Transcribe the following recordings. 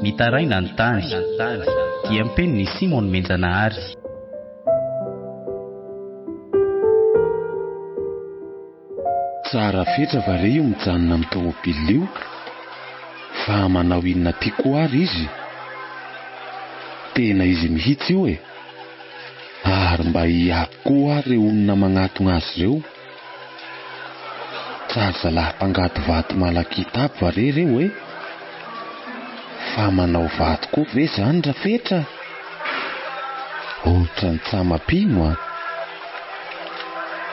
Mitaraina ny tany. Diam-penin'i Simon Nomenjanahary. Tsara fetra va re io mijanona amin'ny tomobile io? Fa manao inona aty koa ary izy? Tena izy mihitsy io e! Ary mba hiako koa ary ireo olona magnatogna azy ireo. Tsary zalahy mpangady vato malakita aby va re ireo e? Fa manao vato koa ve zany Rafetra? Ohatran'ny tsa mampino an!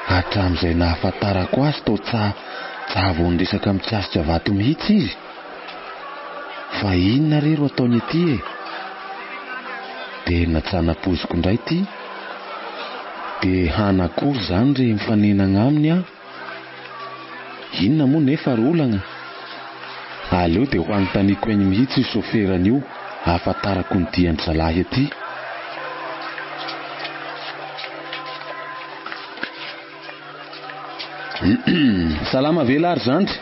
Hatramin'izay nahafantarako azy toa tsa tsa vao niresaka mikasika vato mihitsy izy. Fa inona re ro ataony aty e? Tena tsa nampoiziko indray ity. Dia hanakory izany re mifanenagna aminy aho? Inona moa nefa ry olagna? Aleo dia ho anontaniako eny mihitsy io soferany io ahafantarako ny dian-dry zalahy aty. Salama ve lahy ry zandry?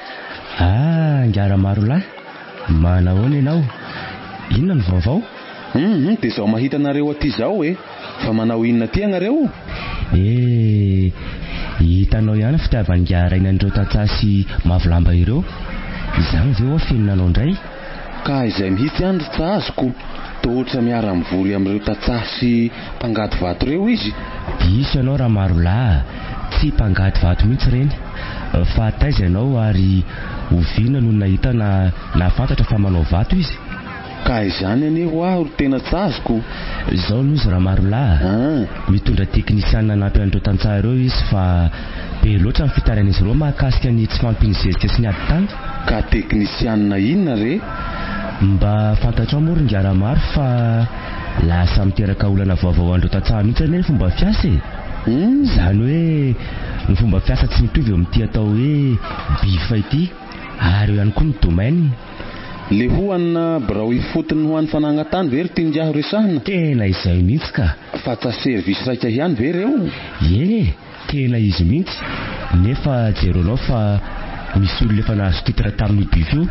Ah, ingahy Ramarolahy, manahoana ianao? Inona no vaovao? Hum, dia izao mahita anareo aty izao e! Fa manao inona aty ianareo? Eh, hitanao ihany ny fitiavan'ingahy rainy an'ireo tantsaha sy mavolamba ireo. Izany ve hoa fenina anao indray? Ka izay mihitsy ihany ry tsa azoko, toa ohatra miara-mivory amin'ireo tantsaha sy mpangady vato ireo izy. Diso ianao Ramarolahy a! Tsy mpangady vato mihitsy ireny. Fa taiza ianao ary oviana no nahita na nahafantatra fa manao vato izy? Ka izany anie ho'aho ry tena tsy azoko. Izao no izy Ramarolahy a! Mitondra teknisianina hanampy an'ireo tantsaha ireo izy fa be loatra ny fitarain'izy ireo mahakasika ny tsy fahampian'ny zezika sy ny ady tany. Ka teknisianina inona re? Mba fantatrao moa ry Ingahy Ramaro fa lasa miteraka olana vaovao ho an'ireo tantsaha mihitsy anie ny fomba fiasa e! Izany hoe ny fomba fiasa tsy mitovy eo amin'ity atao hoe BIF ity ary eo ihany koa ny domaine. Le ho an'ny birao ifotony ho an'ny fanagnatany ve ry tian'ingahy resahina? Tena izay mihitsy ka! Fa tsa service raika ihany ve reo? Eny e! Tena izy mihitsy! Nefa jerenao fa misy olona efa nahazo titre tamin'io bif io,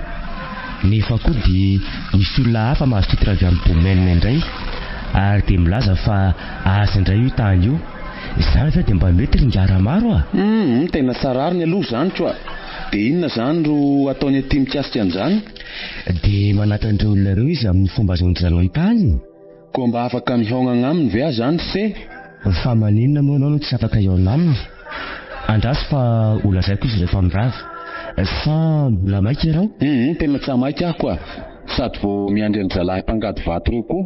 nefa koa dia misy olona hafa mahazo titre avy amin'ny domaine indray, ary dia milaza fa azy indray io tany io. Izany ve dia mba mety ry ingahy Ramaro a? Humm, tena tsara rariny aloha izany koa. Dia inona izany ro ataony aty mikasika an'izany? Dia manampy an'ireo olona ireo izy amin'ny fomba azahoan-dry zareo ny tany. Koa mba afaka mihaognagna aminy ve aho izany se? Fa maninona moa ianao no tsy afaka hihaona aminy? Andraso fa ho lazaiko izy rehefa mirava. Sa mbola maika ianao? Humm, tena tsy maika aho koa. Sady vao miandry an-dry zalahy mpangady vato ireo koa.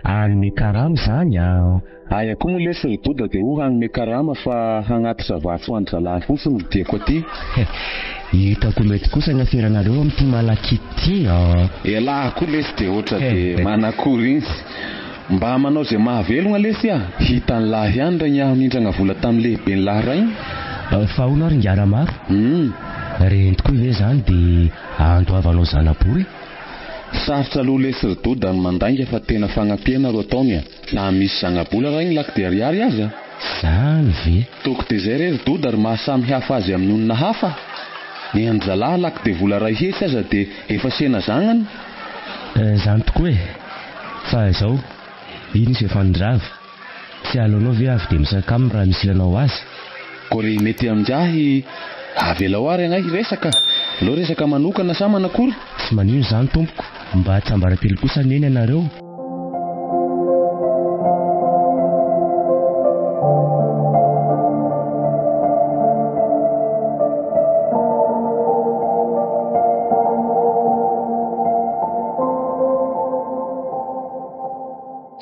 Hanome karama izany an! Aia koa moa lesy ry Doda dia ho hanome karama fa hagnatitra vatsy ho an-dry zalahy fotsiny no diako aty. Hitako mety kosa ny aferanareo amin'ity malaky ity an! Elah koa lesy dia ohatra dia manakory iny. Mba manao izay mahavelogna lesy ah! Hitan'lah ihany regny aho nindragna vola tamin'ny lehiben'lah raigny. Fa hono ary ingahy Ramaro? Reny tokoa ve izany dia andoavanao zana-bola? Sarotra aloha lesy ry Doda ny mandainga fa tena fagnampiana ro ataony a! Na misy zagnabola raigny lac de ariary aza. Zany ve? Toko de zay re ry Doda ry maha samy hafa azy amin'ny olona hafa. Ny an-dry zalahy lac de vola ray hetsy aza de efa sena zagnany. Zany tokoa e! Fa izao, iny izy efa nirava. Tsy aleonao ve avy dia misaraka aminy raha misy ilanao azy? Koa re mety amingahy, avelao ary angahy hiresaka. Aleo resaka manokana sa manakory? Tsy manino izany tompoko, mba tsiambaratelo kosa anie ny anareo.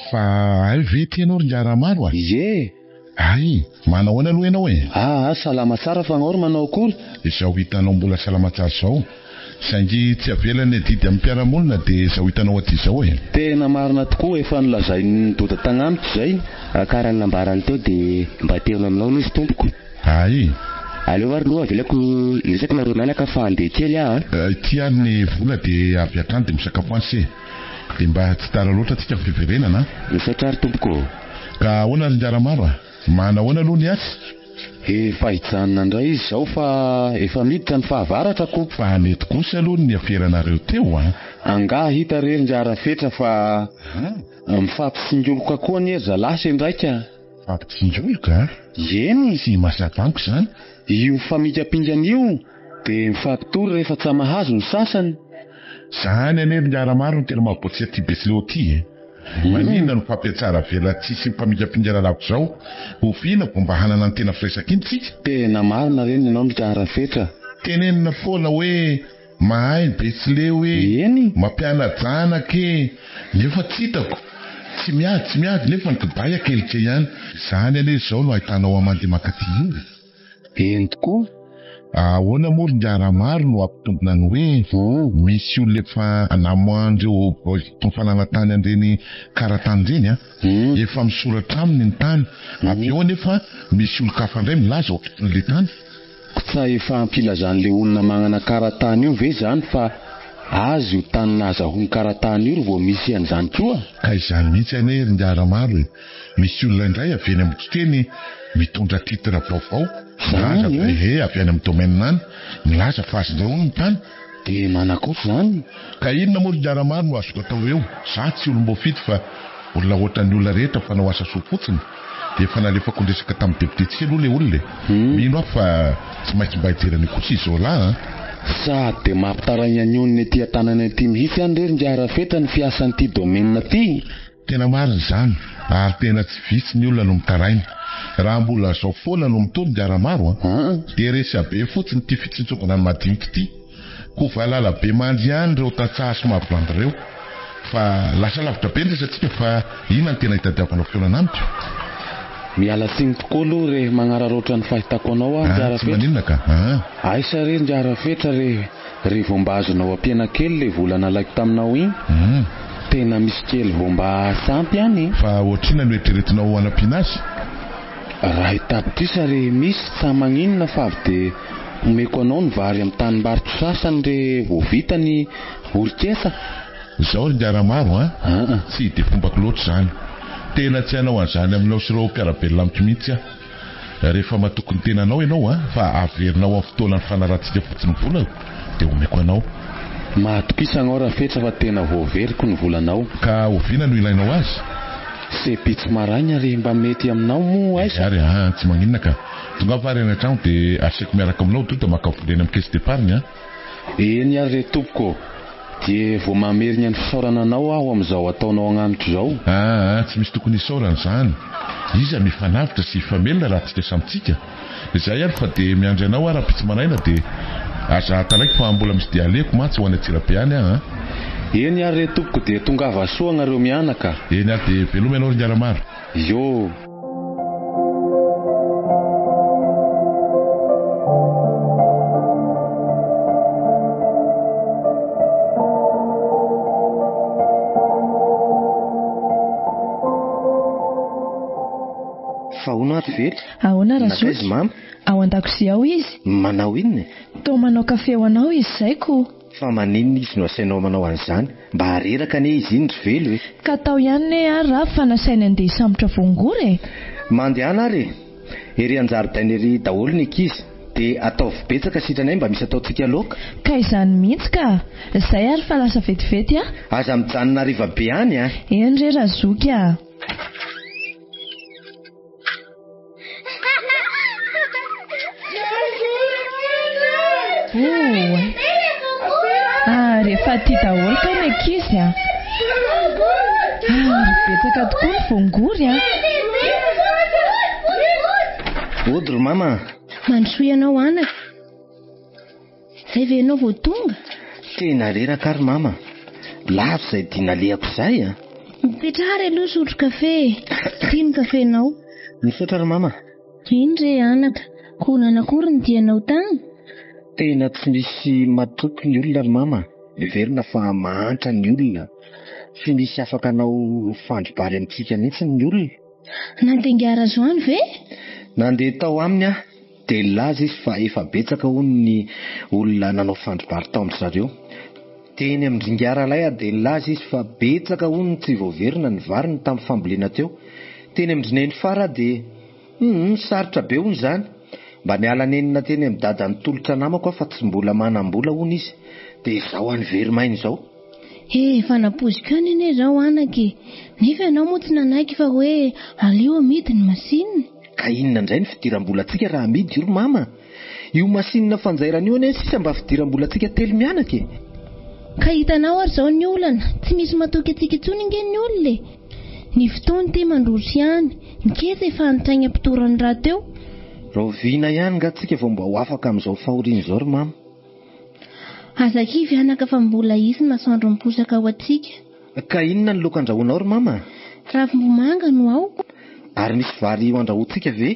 Fa hay ve ity ianao ry Ingahy Ramaro a? Ie! Hay! Manahoana aloha ianao e? Aa, salama tsara fa anao ry manao akory? Izao hitanao mbola salama tsara izao. Saingy tsy avelan'ny adidy amin'ny mpiara-monina dia izao hitanao aty izao e! Tena marina tokoa, efa nolazain'i Doda tagnamiko izay. Kara ny nambarany teo dia mba te haino aminao izy tompoko. Hay! Aleo ary aloha avelako hiresaka nareo mianaka fa handeha kely aho a! Ity ary ny vola dia avy hatrany dia misakafo any se! Dia mba tsy tara loatra tsika fiverenana a! Misaotra ary tompoko ô! Ka ahoana ry Ngaramaro a? Manahoana aloha ny atsy? Efa hijanona indray izy izao fa efa miditra ny fahavaratra ko. Fa nety kosa aloha ny niaferanareo teo a! Angaha hita re ry Ngarafetra fa mifampitsingoloka koa anie ry zalahy sendraika. Mifampitsingoloka? Eny. Tsy mazava amiko izany. Io famikampingana io dia mifampitory rehefa tsa mahazo ny sasany. Izany anie ry Ngaramaro no tena mahaboatsy aty Betsileo aty e! Maninona no mpampiatsara velatsihy sy mpamingapingana lava izao? Oviana vao mba hanana ny tena firaisankina isika? Tena marina re ny anao Mikarafetra. Tenenina foana hoe mahay ny Betsileo e, Eny. mampiana-janaka e, nefa tsy hitako. Tsy miady tsy miady nefa ny kibay akelika ihany. Izany anie izao no ahitanao ahy mandeha mankaty io e. Eny tokoa. Ahoana moa ry Ngaramaro no hampitombina ny hoe misy olona efa namoahan'ireo boys fananantany an'ireny karatany ireny an? Efa misoratra aminy ny tany, avy eo anefa misy olon-kafa indray milaza ho tompon'ilay tany. Tsa efa ampilazan'ilay olona magnana karatany io ve izany fa azy io tany nahazahoany karatany io ry vao misy an'izany koa? Ka izany mihitsy anie ry Ngaramaro e! Misy olona indray avy eny Amboditreny mitondra titre vaovao, milaza Zany e? Ehe, avy any amin'ny domaine any, milaza fa azy indray hono ny tany. Dia manakory izany? Ka inona moa ry Ngaramaro no azoko atao eo? Za tsy olom-boafidy fa olona ohatran'ny olona rehetra mpanao asa soa fotsiny. Dia efa nalefako niresaka tamin'ny député-tsika aloha ilay olona e. Mino aho fa tsy maintsy mba hijery an'io kosa izy roalahy an! Sady dia mampitaraigna ny olona ety an-tanana ety mihitsy any re ry Ngarafetra ny fiasan'ity domaine ity. Tena marina izany, ary tena tsy vitsy ny olona no mitaraina. Raha mbola zao foana no mitory ny Aramaro an, dia resabe fotsiny ity fitsinjovana ny madinika ity. Koa valala be mandry ihany ireo tantsaha sy mahavandy ireo. Fa lasa lavitra be ny resatsika fa inona no tena itadiavanao fihaonana amiko? Miala tsiny tokoa aloha re magnararaotra ny fahitako anao aho Ah, tsy Njarafetra. maninona ka, ah. Aiza re Njarafetra re. Ry vao mba azonao ampiana kely le vola nalaiko taminao iny, tena misy kely vao mba sampy any e! Fa ohatr'inona no eritreretinao hanampiana azy? Ray tapitrisa re misy tsa magninona fa avy de omeko anao ny vary am tanimbariko sasany re vao vita ny orikesa. Zao ry Ngaramaro a! Tsy de fombako loatra izany. Tena tsy hanao an'izany aminao sy ireo mpiara-belona amiko mihitsy aho. Rehefa matoky ny tenanao ianao an, fa averinao amin'ny fotoana nifanarahantsika fotsiny ny volako dia omeko anao. Mahatokisa anao Rafetra fa tena voaveriko ny volanao. Ka oviana no ilainao azy? Sepitsy maraina re mba mety aminao moa aiza? Ary an, tsy maninona ka. Tongava ary any an-trano dia asaiko miaraka aminao Doda maka vola eny amin'ny caisse d'épargne an. Eny ary re tompoko ô. Dia vao mamerina ny fisaorana anao aho amin'izao ataonao agnamiko izao. Aa, tsy misy tokony hisaorana izany. Iza no hifanavotra sy hifamelona raha tsika samy tsika? Izay ary fa dia miandry anao aho rahampitso maraina dia aza taraiky fa mbola misy dia alehako mantsy ho any Antsirabe any aho an! Eny ary re tompoko dia tongava soa agnareo mianaka. Eny ary dia veloma ianao ry Ngaramaro. Yo. Fa hono ary vely? Ahoana Nankaiza Razoky? mama? Ao an-dakozia ao izy. Manao inona e? Toa manao kafe ho anao izy izay ko. Fa maninona izy no asainao manao an'izany? Mba reraka anie izy iny ry Velo e! Ka tao ihany ne ary Ravo fa nasainy handeha hisambotra voangory e! Mandehana ary e! Ery an-jaridaina ery daholo ny ankizy, dia ataovy betsaka sitranay mba misy ataontsika laoka. Ka izany mihitsy ka! Zay ary fa lasa vetivety a! Aza mijanona hariva be any a! Eny re Razoky a! Oay. Ah, rehefa aty daholo kay ny ankizy a. Ah, betsaka tokoa ny voangory a. Ody ry mama. Mandrosoa ianao anaka. Zay ve ianao vao tonga? Tena reraka ary mama. Lava izay dia nalehako izay a. Mipetraha ary aloha hisotro kafe e. Ity ny kafenao. Misaotra ry mama. Eny re anaka, koa nanakory ny dianao tany? Tena tsy misy matoky ny olona ry mama. Heverina fa mahantra ny olona. Tsy misy afaka hanao fandribary amintsika mihitsy ny olona. Nandeha Ngarazoany ve? Nandeha tao aminy aho. Dia nilaza izy fa efa betsaka hono ny olona nanao fandribary tao amin-dry zareo. Teny amin-dry Ingahy Ralay aho dia nilaza izy fa betsaka hono ny tsy voaverina ny variny tamin'ny fambolena teo. teny amin-dry Neny Fara aho dia hum sarotra be hono izany. Mba niala nenina teny amin'i Dada nitolotra namako aho fa tsy mbola manam-bola hono izy. Dia izao any very maina izao. He, efa nampoiziko ihany anie izao anaka e! Nefa ianao moa tsy nanaiky fa hoe aleo amidy ny masinina. Ka inona indray ny fidiram-bolantsika raha amidy io ry mama? Io masinina fanjairana io anie sisa mba fidiram-bolantsika telo mianaka e! Ka hitanao ary izao ny olana, tsy misy matoky antsika intsony ange ny olona e! Ny fotoana ity mandroso ihany, ny ketsa efa antraigna-pitorany rahateo. Rahoviana ihany nga tsika vao mba ho afaka amin'izao fahoriana izao ry mama? Aza kivy anaka fa mbola hisy ny masoandro miposaka ho antsika. Ka inona ny laoka andrahoinao ry mama? Ravimbomanga no ao. Ary misy vary ho andrahointsika ve?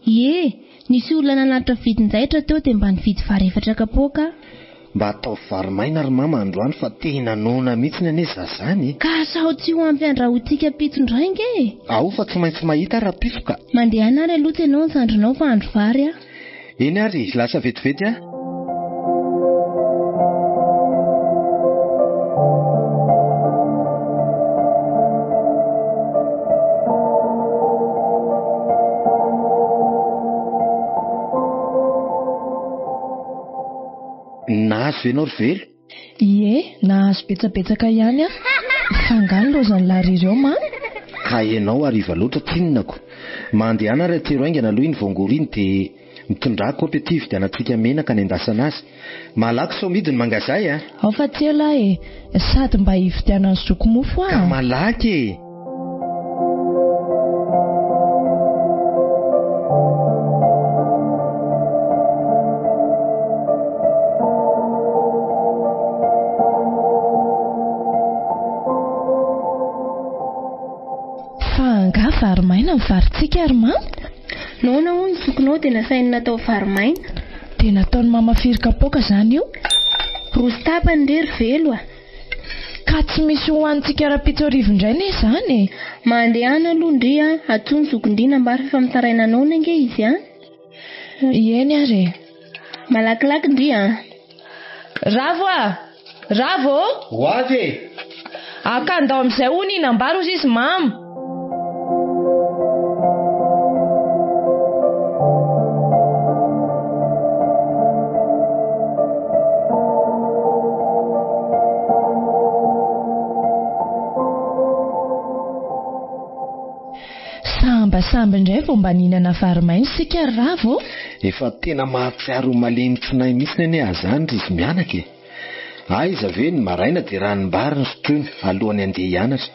Ie, nisy olona nanatitra vidin-jaitra teo dia mba nividy vary efatra kapoaka aho. Mba ataovy vary maina ry mama androany fa tena noana mihitsiny anie za zany e! Ka sao tsy ho ampy andrahointsika ampitso indray ange e! Ao fa tsy maintsy mahita aho rahampitso ka! Mandehana ary aloha tsenao ny zandrinao fa handro vary aho. Eny ary, lasa vetivety aho. Nahazo ve ianao ry Velo? Ie, nahazo betsabetsaka ihany aho. Fa angaha nilaozan'i Larry ireo man? Ka ianao hariva loatra tsinona ko. Mandehana ary atsero haingana aloha iny voangory iny dia mitondrà kaopy aty hividianantsika menaka anendasana azy. Malaky sao mihidy ny mangazay a! Ao fa tsy ela aho e! Sady mba hividianan'i zoky mofo aho. Ka malaky e! Fa angaha vary maina ny varintsika ry mama? Noana hono ny zokinao dia nasainy natao vary maina. Dia nataon'i mama firy kapoaka izany io? Roa sy tapany re ry Velo a! Ka tsy misy hohanintsika rahampitso hariva indray anie izany e! Mandehana aloha ndry a! Antsoy ny zokindry nambara fa efa mitaraina noana ange izy an! Eny ary e! Malakilaky ndry a! Ravo a! Ravo ô! Ho avy e! Aka andao amin'izay hono hihinam-bary hozy izy mama! Sambasamby indray vao mba nihinana vary maina isika ry Ravo ô! Efa tena mahatsiaro ho malemy tsinay mihitsy anie aho izany ry izy mianaka e! Aiza ve ny maraina dia ranom-bary no sotroina alohan'ny handeha hianatra,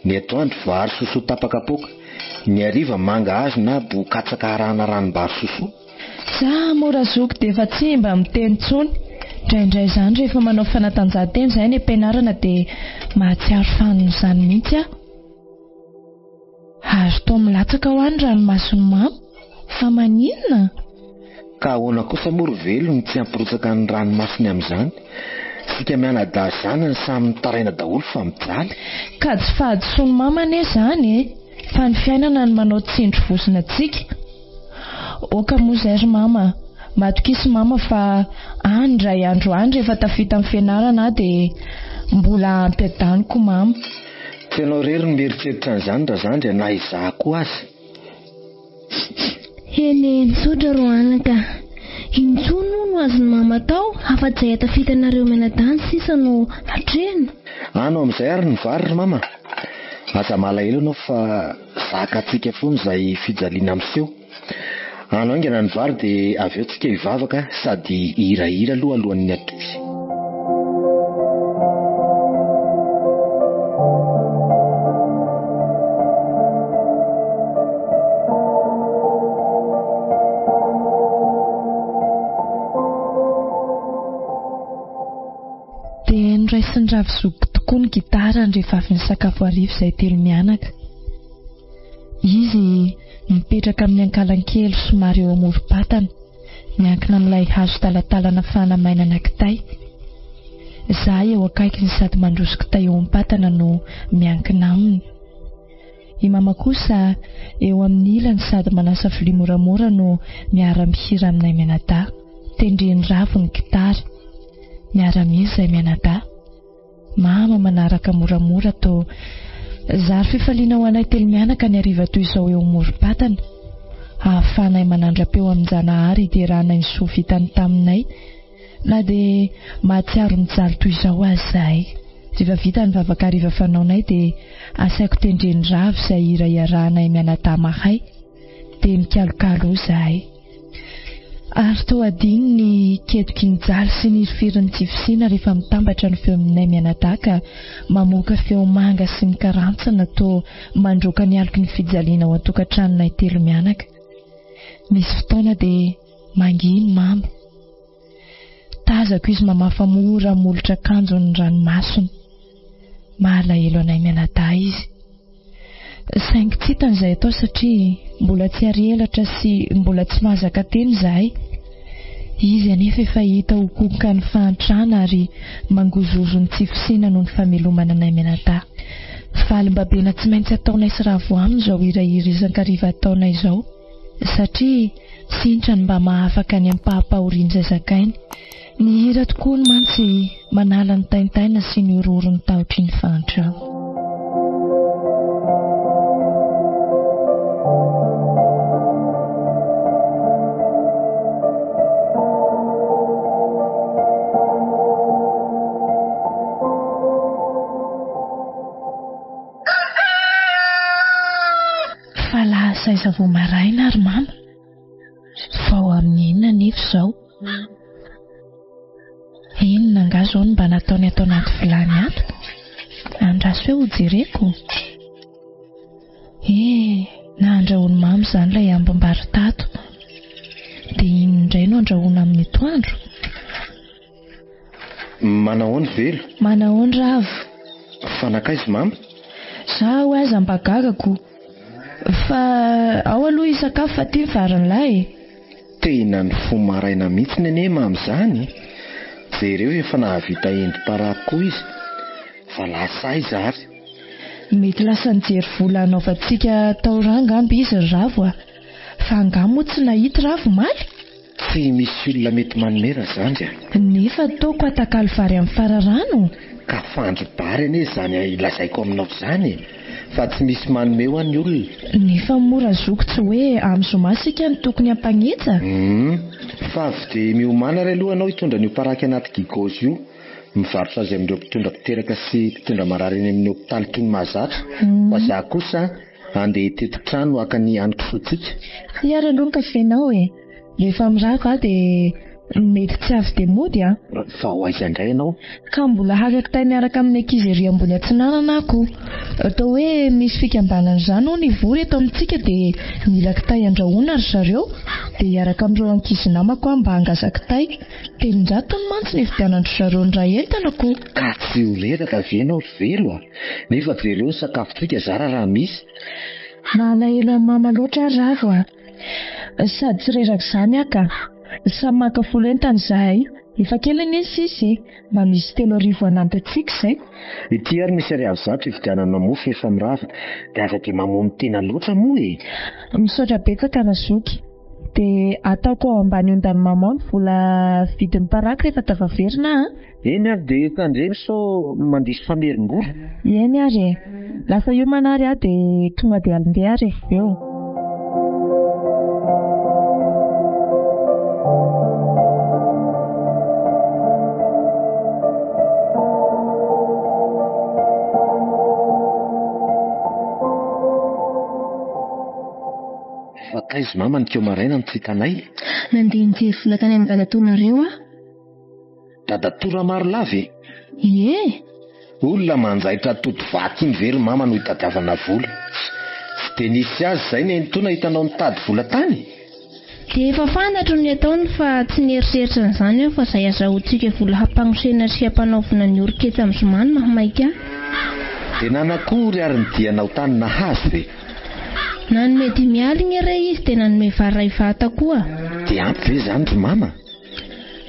ny atoandro vary sosoa tapa-kapoaka, ny hariva mangahazo na boho-katsaka arahana ranom-bary sosoa. Za moa razoky dia efa tsy mba miteny intsony, indraindray izany rehefa manao fanatanjahantena izahay any am-pianarana dia mahatsiaro fanina izany mihitsy aho. Ary toa milatsaka hoa ny ranomason'i mama. Fa maninona? Ka ahoana kosa moa ry Velo no tsy hampirotsaka ny ranomasony amin'izany? Isika mianadahy zanany samy mitaraina daholo fa mijaly. Ka tsy fahadisoan'i mama anie izany e! Fa ny fiainana no manao tsindry vozona antsika. Oka moa izay ry mama a! Matokisa mama fa any indray andro any rehefa tafita amin'ny fianarana aho dia mbola hampiadaniko mama. Tsy ianao irery no mieritreritra an'izany Razandry a, na izaho koa aza. Eny e, misaotra ro anaka. Intsony moa no azon'i mama atao afa-tsy izay hatafita anareo mianadahy sisa no atrehina. Ano amin'izay ary ny vary ry mama. Aza malahelo ianao fa zakantsika foana izay fijaliana miseho. Ano haingana ny vary dia avy eo tsika hivavaka sady hihirahira aloha alohan'ny hatory. Dia noraisin'i Ravizoky tokoa ny gitarany rehefa avy nisakafo hariva izahay telo mianaka. Izy mipetraka amin'ny ankalankely somary eo amorom-patana, miankina amin'ilay hazo talatalana fanamainana kitay. Izaho eo akaikiny sady mandroso kitay eo am-patana no miankina aminy. I Mama kosa eo amin'ny ilany sady manasa vilia moramora no miara-mihira aminay mianadahy. Tendren'i Ravo ny gitara. Miara-mihira izahay mianadahy. Mama manaraka moramora toa. Zary fifaliana ho anay telo mianaka ny hariva toy izao eo amorom-patana. Ahafahanay manandra-peo amin-janahary hideranay ny soa vitany taminay na dia mahatsiaro mijaly toy izao aza izahay. Rehefa vita ny vavaka hariva fanaonay dia asaiko tendren'i Ravo izay hira iarahanay mianadahy mahay dia mikalokalo eo izahay. Ary toa adino ny ketoky ny jaly sy ny hirifirin'ny tsy fisiana rehefa mitambatra ny feonay mianadahy ka mamoaka feo manga sy mikarantsana toa mandroaka ny aloky ny fijaliana ao an-tokantranonay telo mianaka. Misy fotoana dia manginy mama. Tazako izy mamafa mora molotr'akanjony ny ranomasony. Mahalahelo anay mianadahy izy. Saingy tsy hitany izay atao satria mbola tsy ary elatra sy mbola tsy mahazaka tena izahay. Izy anefa efa hita ho kohokan'ny fahantrana ary mangozohozo ny tsy fisiana noho ny famelomana anay mianadahy. Valim-babena tsy maintsy ataonay sy Ravo aminy izao hirahira isan-kariva ataonay izao satria sintra ny mba mahafaka ny ampaham-pahorian'izay zakainy. Ny hira tokoa hono mantsy manala ny taintaina sy ny horohoron'ny tahotry ny fahantrana. Fa lasa aiza vao maraina ary mama? Vao amin'ny inona anefa izao? Inona angaha izao no mba nataony ato anaty vilany ato? Andraso eo hojereko. Eh, nahandrahoan'i mama izany ilay ambim-bary tato. Dia inona indray no andrahoina amin'ny atoandro? Manahoana Velo? Manahoana Ravo? Fa nankaiza Mama? Zaho aza mba gaga ko. Fa ao aloha hisakafo fa ty ny varin'lahy e. Tena nifoha maraina mihitsiny anie Mama izany e. Jereo efa nahavita hendy paraky koa izy. Fa lasa aiza ary? Mety lasa nijery vola hanaovantsika tao rangamba izy ry Ravo a. Fa angaha moa tsy nahita Ravo omaly? Tsy misy olona mety manome raha zandry a! Nefa ataoko atakalo vary amin'ny fararano. Ka fandri-bary anie izany lazaiko aminao izany e! Fa tsy misy manome hoa ny olona. Nefa moa razoky tsy hoe amin'ny zoma isika no tokony hampanetsa? Humm! Fa avy dia miomàna ary aloha ianao hitondra an'io paraky anaty gigôzy io. Mivarotra azy amin'ireo mpitondra mpiteraka sy mpitondra marary eny amin'ny hopitaly toy ny mahazatra. Fa za kosa Andeha hitety trano haka ny hanin-kisoantsika. Ty ary aloha ny kafe-nao e! Rehefa mirava aho dia mety tsy avy dia mody an! Fa ho aiza indray ianao? Ka mbola haka kitay miaraka amin'ny ankizy ery ambony atsinanana aho ko! Atao hoe misy fikambanana izany hono hivory eto amintsika dia mila kitay andrahoina ry zareo dia hiaraka amin'ireo ankizy namako aho mba hangaza kitay. 300 hono mantsy ny hividianan-dry zareo ny iray entana ko! Ka tsy ho reraka ve ianao ry Velo a! Nefa jereo ny sakafontsika zara raha misy. Malahelo an'i mama loatra aho Ravo a! Sady tsy reraka izany aho ka! Samy maka folo entana izahay. Efa kely anie ny sisa e! Mba misy 3000 hanampy antsika izay. Ity ary misy ariary zato hividianana mofo efa mirava. Dia aza dia mamono tena loatra moa e! Misaotra betsaka Razoky. Dia ataoko ao ambany ondan'i maman ny vola vidin'ny paraky rehefa tafaverina a! Eny ary dia tandremo sao mandiso famerim-bola. Eny ary e! Lasa hiomana ary aho dia tonga dia alndeha ary e! Eo. Fa taiza mama ny teo maraina no tsy hitanay? Nandeha nijery vola tany amin'ny dadatoanareo aho. Dadatoa Ramarolahy ve? Ie. Olona manjaitra toto vaky iny ve ry mama no hitadiavana vola? Tsy dia nisy azy izay nenitoa nahitanao nitady vola tany? Dia efa fantatro ny ataony fa tsy nieritreritra an'izany aho fa izay azahoantsika vola hampagnosena sy hampanaovina ny orin-ketsa amin'ny zoma no mahamaika ahy. Dia nanakory ary ny dianao tany nahazo ve? Nanome dimy aligna re izy dia nanome vary iray vata koa. Dia ampy ve izany ry mama?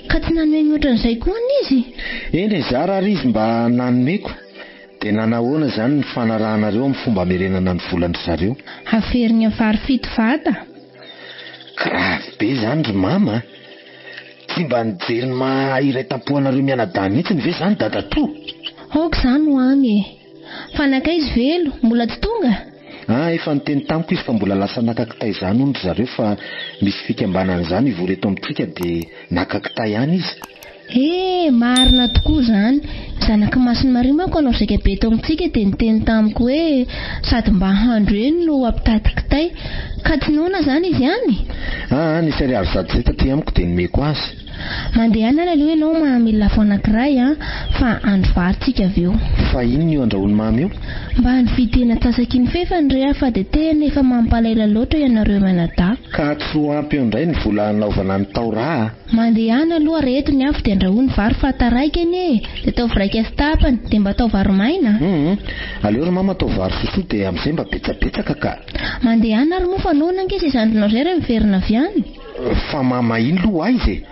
Ka tsy nanome mihoatra an'izay koa anie izy? Eny e, zara ary izy mba nanomeko. Dia nanahoana izany ny fanarahanareo amin'ny fomba hamerenana ny volan-dry zareo? Haverigna vary fito vata. Grave be izany ry mama a! Tsy mba nijery ny maha iray tampo anareo mianadahy mihitsiny ve izany dadatoa? Aoka izany ho any e! Fa nankaiza Velo? Mbola tsy tonga? Ah, efa niteny tamiko izy fa mbola lasa naka kitay izany hono ry zareo fa misy fikambanana izany hivory eto amintsika dia naka kitay any izy. He, marina tokoa izany. Ny zanak'i Masin'i Maria manko hanao zaika be eto amintsika dia niteny tamiko hoe sady mba handro eny no hampitady kitay. Ka tsy noana izany izy any? Ah, nisy ariary zato izay taty amiko dia nomeko azy. Mandehana ary aloha ianao Mamy lafo anankiray an, fa handro vary tsika avy eo. Fa inona io andrahoin'i Mamy io? Mba nividy hena antsasaky ny fefany re aho fa dia tena efa mampalahelo loatra ianareo mianadahy. Ka tsy ho ampy eo indray ny vola hanaovana ny tao raha a! Mandehana aloha areto ny afo dia andrahoy ny vary fa taraiky anie e! Dia ataovy raika sy tapany, dia mba atao vary maina a! Hum, aleo ry mama atao vary sosoa dia amin'izay mba betsabetsaka ka! Mandehana ary moa fa noana ange izay zandrinao izay raha miverina avy any. Fa mama iny loha aiza e?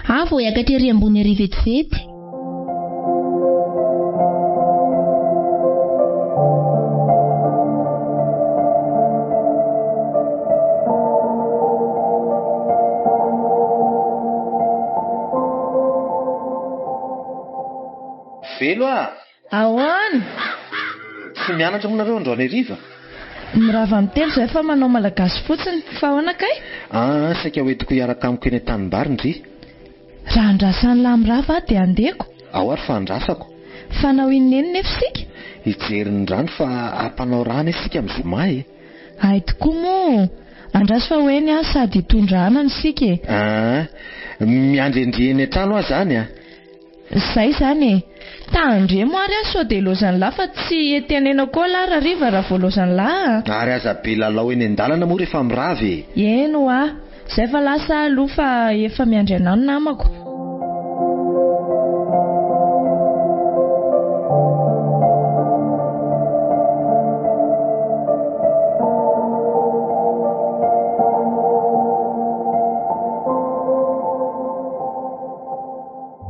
Ah vao hiakatra ery ambony ery vetivety. Velo ah! Ahoana? Tsy mianatra moa nareo androany hariva? Mirava amin'ny telo zahay fa manao malagasy fotsiny. Fa ahoana kay? Aa, saika hoentiko hiaraka amiko eny an-tanimbary ndry. Raha andrasan'i lahy mirava aho dia handeko. Ao ary fa andrasako. Fanao inona eny nefa isika? Hijery ny rano fa hampanao rano isika amin'ny zoma e. Hay tokoa moa! Andraso fa ho eny aho sady hitondra anana isika e. Aa, miandry an-dry eny an-trano aho izany a. Zay zany e! Tandremo ary aho sao dia lozan'lah fa tsy etenena koa lah rariva raha vao lozan'lah a! Ary aza be lalao eny an-dalana moa rehefa mirava e! Eny hoa! Zay fa lasa aho aloha fa efa miandry anao ny namako.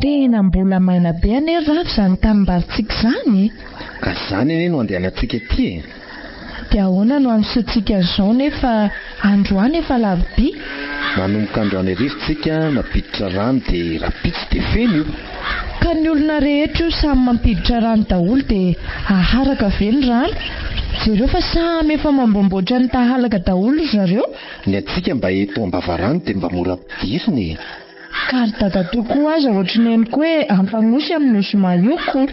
Tena mbola maina be anie ry Ravo izany tanimbarintsika izany e! Ka izany anie no andehanantsika aty e! Dia ahoana no hanosoantsika an'izao nefa androany efa alarobia? Manomboka androany hariva tsika mampiditra rano dia rahampitso dia feno io. Ka ny olona rehetra io samy mampiditra rano daholo dia haharaka ve ny rano? Jereo fa samy efa mamboamboatra ny tahalaka daholo ry zareo. Ny antsika mba eto ambavarano dia mba mora ampidirina e! Ka ry dadatoa koa aza ohatry ny henoko hoe ampagnosy amin'io zoma io ko.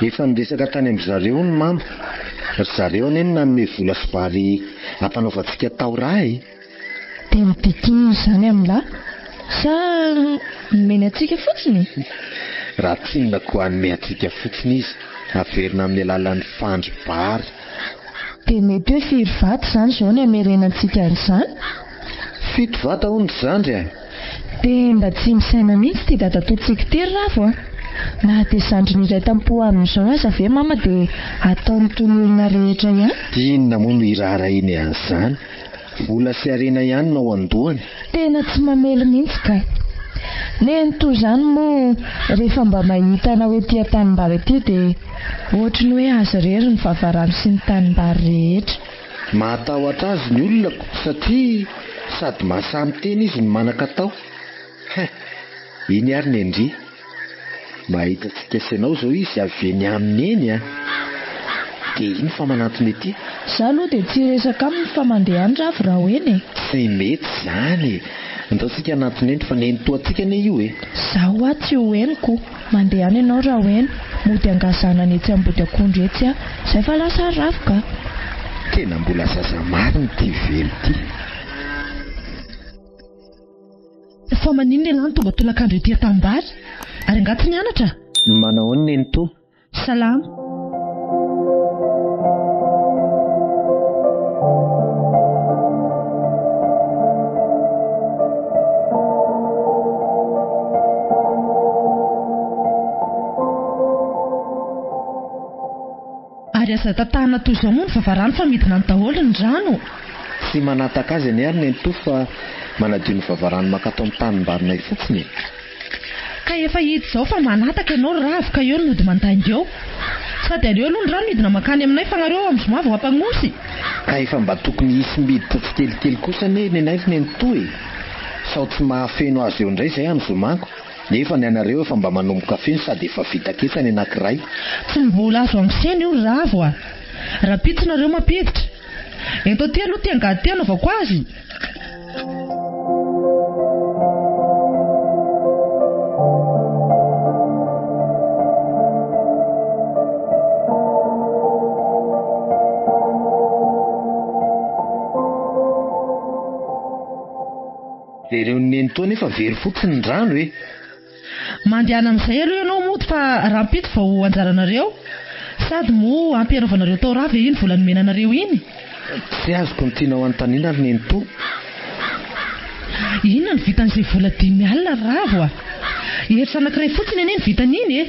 Efa niresaka tany amin-dry zareo hono mama. Ry zareo anie no nanome vola sy vary hampanaovantsika tao raha e. Dia midika inona izany amin'lah? Sa nomeny antsika fotsiny? Raha tsy inona koa hanome antsika fotsiny izy, haverina amin'ny alalan'ny fandri-bary. Dia mety hoe firy vato izany izao ny hamerenantsika an'izany? Fito vata hono ry zandry a! Dia mba tsy misaina mihitsy ity dadatoantsika ity ry Ravo a! Na dia zandriny iray tampo amin'izao aza ve mama dia ataony toy ny olona rehetra ihany? Inona moa no hiraharahiany an'izany? Vola sy harena ihany no ao an-dohany. Tena tsy mamely mihitsy ka! Neny toy izany moa rehefa mba mahita anao ety an-tanimbary ety dia ohatry ny hoe azy irery ny vavarano sy ny tanimbary rehetra. Mahatahotra azy ny olona ko satria sady mahasahy miteny izy no manan-katao. Hein! Iny ary ny an-dry. Mahita antsika sy ianao izao izy avy eny aminy eny an! Dia iny fa manantona ety. Za aloha dia tsy hiresaka aminy fa mandeha any Ravo raha ho eny e! Tsy mety izany e! Andao tsika hanantona eny fa nenitoa antsika anie io e! Za hoa tsy ho eny ko! Mandeha any ianao raha ho eny, mody angazanana etsy ambody akondro etsy aho. Zay fa lasa ary Ravo ka! Tena mbola zaza marina ity velo ity. Fa maninona ialahy no tonga tolakandro ety an-tanimbary? Ary angaha tsy mianatra? Manao ahoana nenitoa? Salama. Ary aza tatahana toy izao moa ny vavarano fa midina any daholo ny rano. Tsy manataka azy anie ary nenitoa fa manadio ny vavarano mankato amin'ny tanimbarinay fotsiny e. Ka efa hita izao fa manataka ianao ry Ravo ka eo no mody mandainga eo. Sady aleo aloha ny rano hidina mankany aminay fa nareo ao amin'ny zoma vao hampagnosy. Ka efa mba tokony hisy miditra tsikelikely kosa anie nenay ry nenitoa e. Sao tsy mahafeno azy eo indray izay amin'ny zomako. Nefa ny anareo efa mba manomboka feno sady efa vita ketsa ny anankiray. Tsy mbola azo anosena io ry Ravo a! Rahampitso nareo mampiditra. Ento aty aloha ity angady ity hanaovako azy. Jereo ny nenitoa nefa very fotsiny ny rano e! Mandehana amin'izay aloha ianao mody fa rahampitso vao anjaranareo. Sady moa ampy hanaovanareo tao raha ve iny vola nomena anareo iny? Tsy azoko ny tianao anontaniana ry nenitoa. Inona no vitan'izay vola 50 ry Ravo a? Hery anankiray fotsiny anie no vitan'iny e!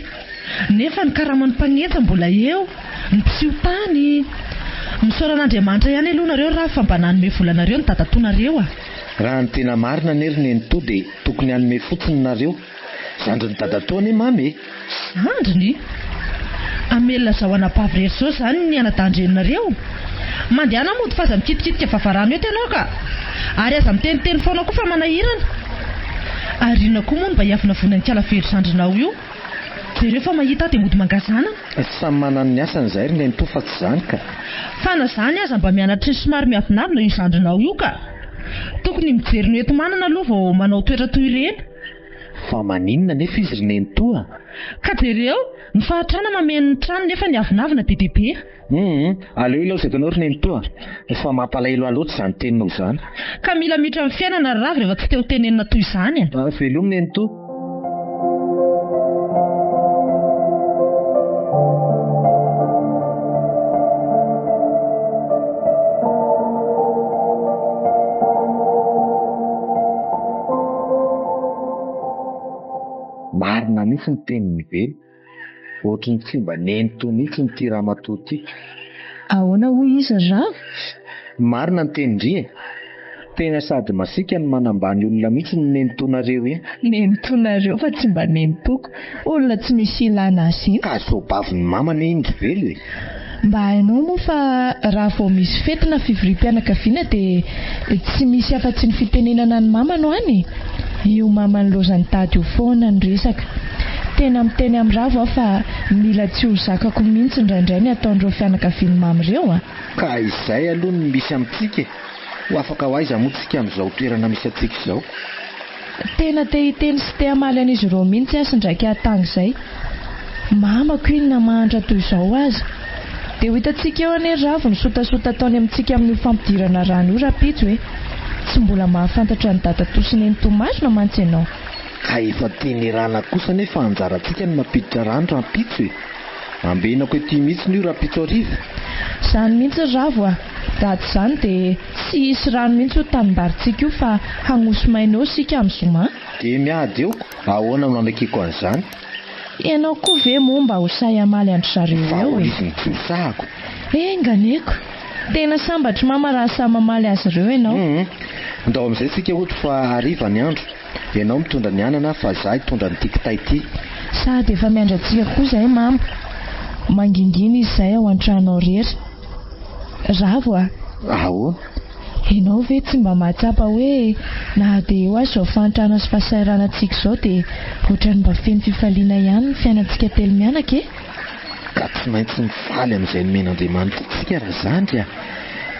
Nefa ny karaman'ny mpanetsa mbola eo, ny mpiseho tany. Misaora an'Andriamanitra ihany aloha nareo ry Ravo fa mba nanome vola anareo ny dadatoanareo a! Raha ny tena marina anie ry nenitoa dia tokony hanome fotsiny nareo. Zandrin'i dadatoa anie mamy e! Zandriny? Hamelona izao anabavy irery izao izany ny anadahin-dreninareo? Mandehana mody fa aza mikitikitika vavarano eto ianao ka! Ary aza miteniteny foana koa fa manahirana! Ary inona koa moa no mba hiavonavonan'i Kala Velo zandrinao io? Jereo fa mahita aho dia mody mangazana. Samy manana ny asany izahay ry nenitoa fa tsy izany ka! Fa na izany aza mba mianatra somary miavonavona io zandrinao io ka! Tokony mijery ny hoenti-manana aloha vao manao toetra toy ireny. Fa maninona anefa izy ry nenitoa? Ka jereo, ny fahantrana mameno ny trano nefa ny avonavona be dia be. Hum, aleo ilaozako anao ry nenitoa, fa mampalahelo ahy loatra izany teninao izany. Ka mila miotra amin'ny fiainana ry Ravo rehefa tsy te ho tenenina toy izany e. Velomy nenitoa. Marina mihitsy ny tenin'i Velo. Ohatry ny tsy mba nenitoa mihitsy ity ramatoa ity. Ahoana hoy izy ry Ravo? Marina ny tenin-dry e! Tena sady masiaka no manambany olona mihitsy ny nenitoanareo iny. Nenitoanareo fa tsy mba nenitoako. Olona tsy misy ilana azy iny. Ka zaobavin'ny mama anie iny ry Velo e! Mba hainao moa fa raha vao misy fety na fivoriam-pianakaviana dia tsy misy afa-tsy ny fitenenana ny mama no any e! Io maman'i Lozanitady io foana no resaka. Tena miteny amin'i Ravo aho fa mila tsy ho zakako mihitsy indraindray ny ataon'ireo fianakavian'i Mama ireo a! Ka izay aloha no misy amintsika e! Ho afaka ho aiza moa tsika amin'izao toerana misy antsika izao? Tena te hiteny sy te hamaly an'izy ireo mihitsy aho sindraika hatanga izay. Mamako iny na mahantra toy izao aza. Dia ho hitantsika eo anie ry Ravo ny sotasota ataony amintsika amin'io fampidirana rano io rahampitso e! Tsy mbola mahafantatra an'i dadatoa sy nenitoa marina mantsy ianao. Ka efa tenerana kosa anefa anjarantsika ny mampiditra rano rahampitso e! Ambenako ety mihitsiny io rahampitso hariva. Izany mihitsy ry Ravo a! Raha tsy izany dia tsy hisy rano mihitsy io tanimbarintsika io fa hagnosy maina eo isika amin'ny zoma. Dia miady eo, ahoana no hanekeko an'izany? Ianao koa ve moa mba ho sahy hamaly an-dry zareo Fa eo ahoana e? izy no tsy ho sahako? Enga anie ko! Tena sambatry mama raha sahy mamaly azy ireo ianao. Hum, ndao amin'izay isika hody fa hariva ny andro. Ianao mitondra ny anana fa za hitondra an'ity kitay ity. Sady efa miandry antsika koa izay mama. Mangingina izy izay ao an-trano ao rery. Ravo a! Ahoana? Ianao ve tsy mba mahatsapa hoe na dia eo aza izao fahantrana sy fahasahiranantsika izao dia ohatran'ny mba feno fifaliana ihany ny fiainantsika telo mianaka e? Ka tsy maintsy mifaly amin'izay nomen'Andriamanitra antsika razandry a!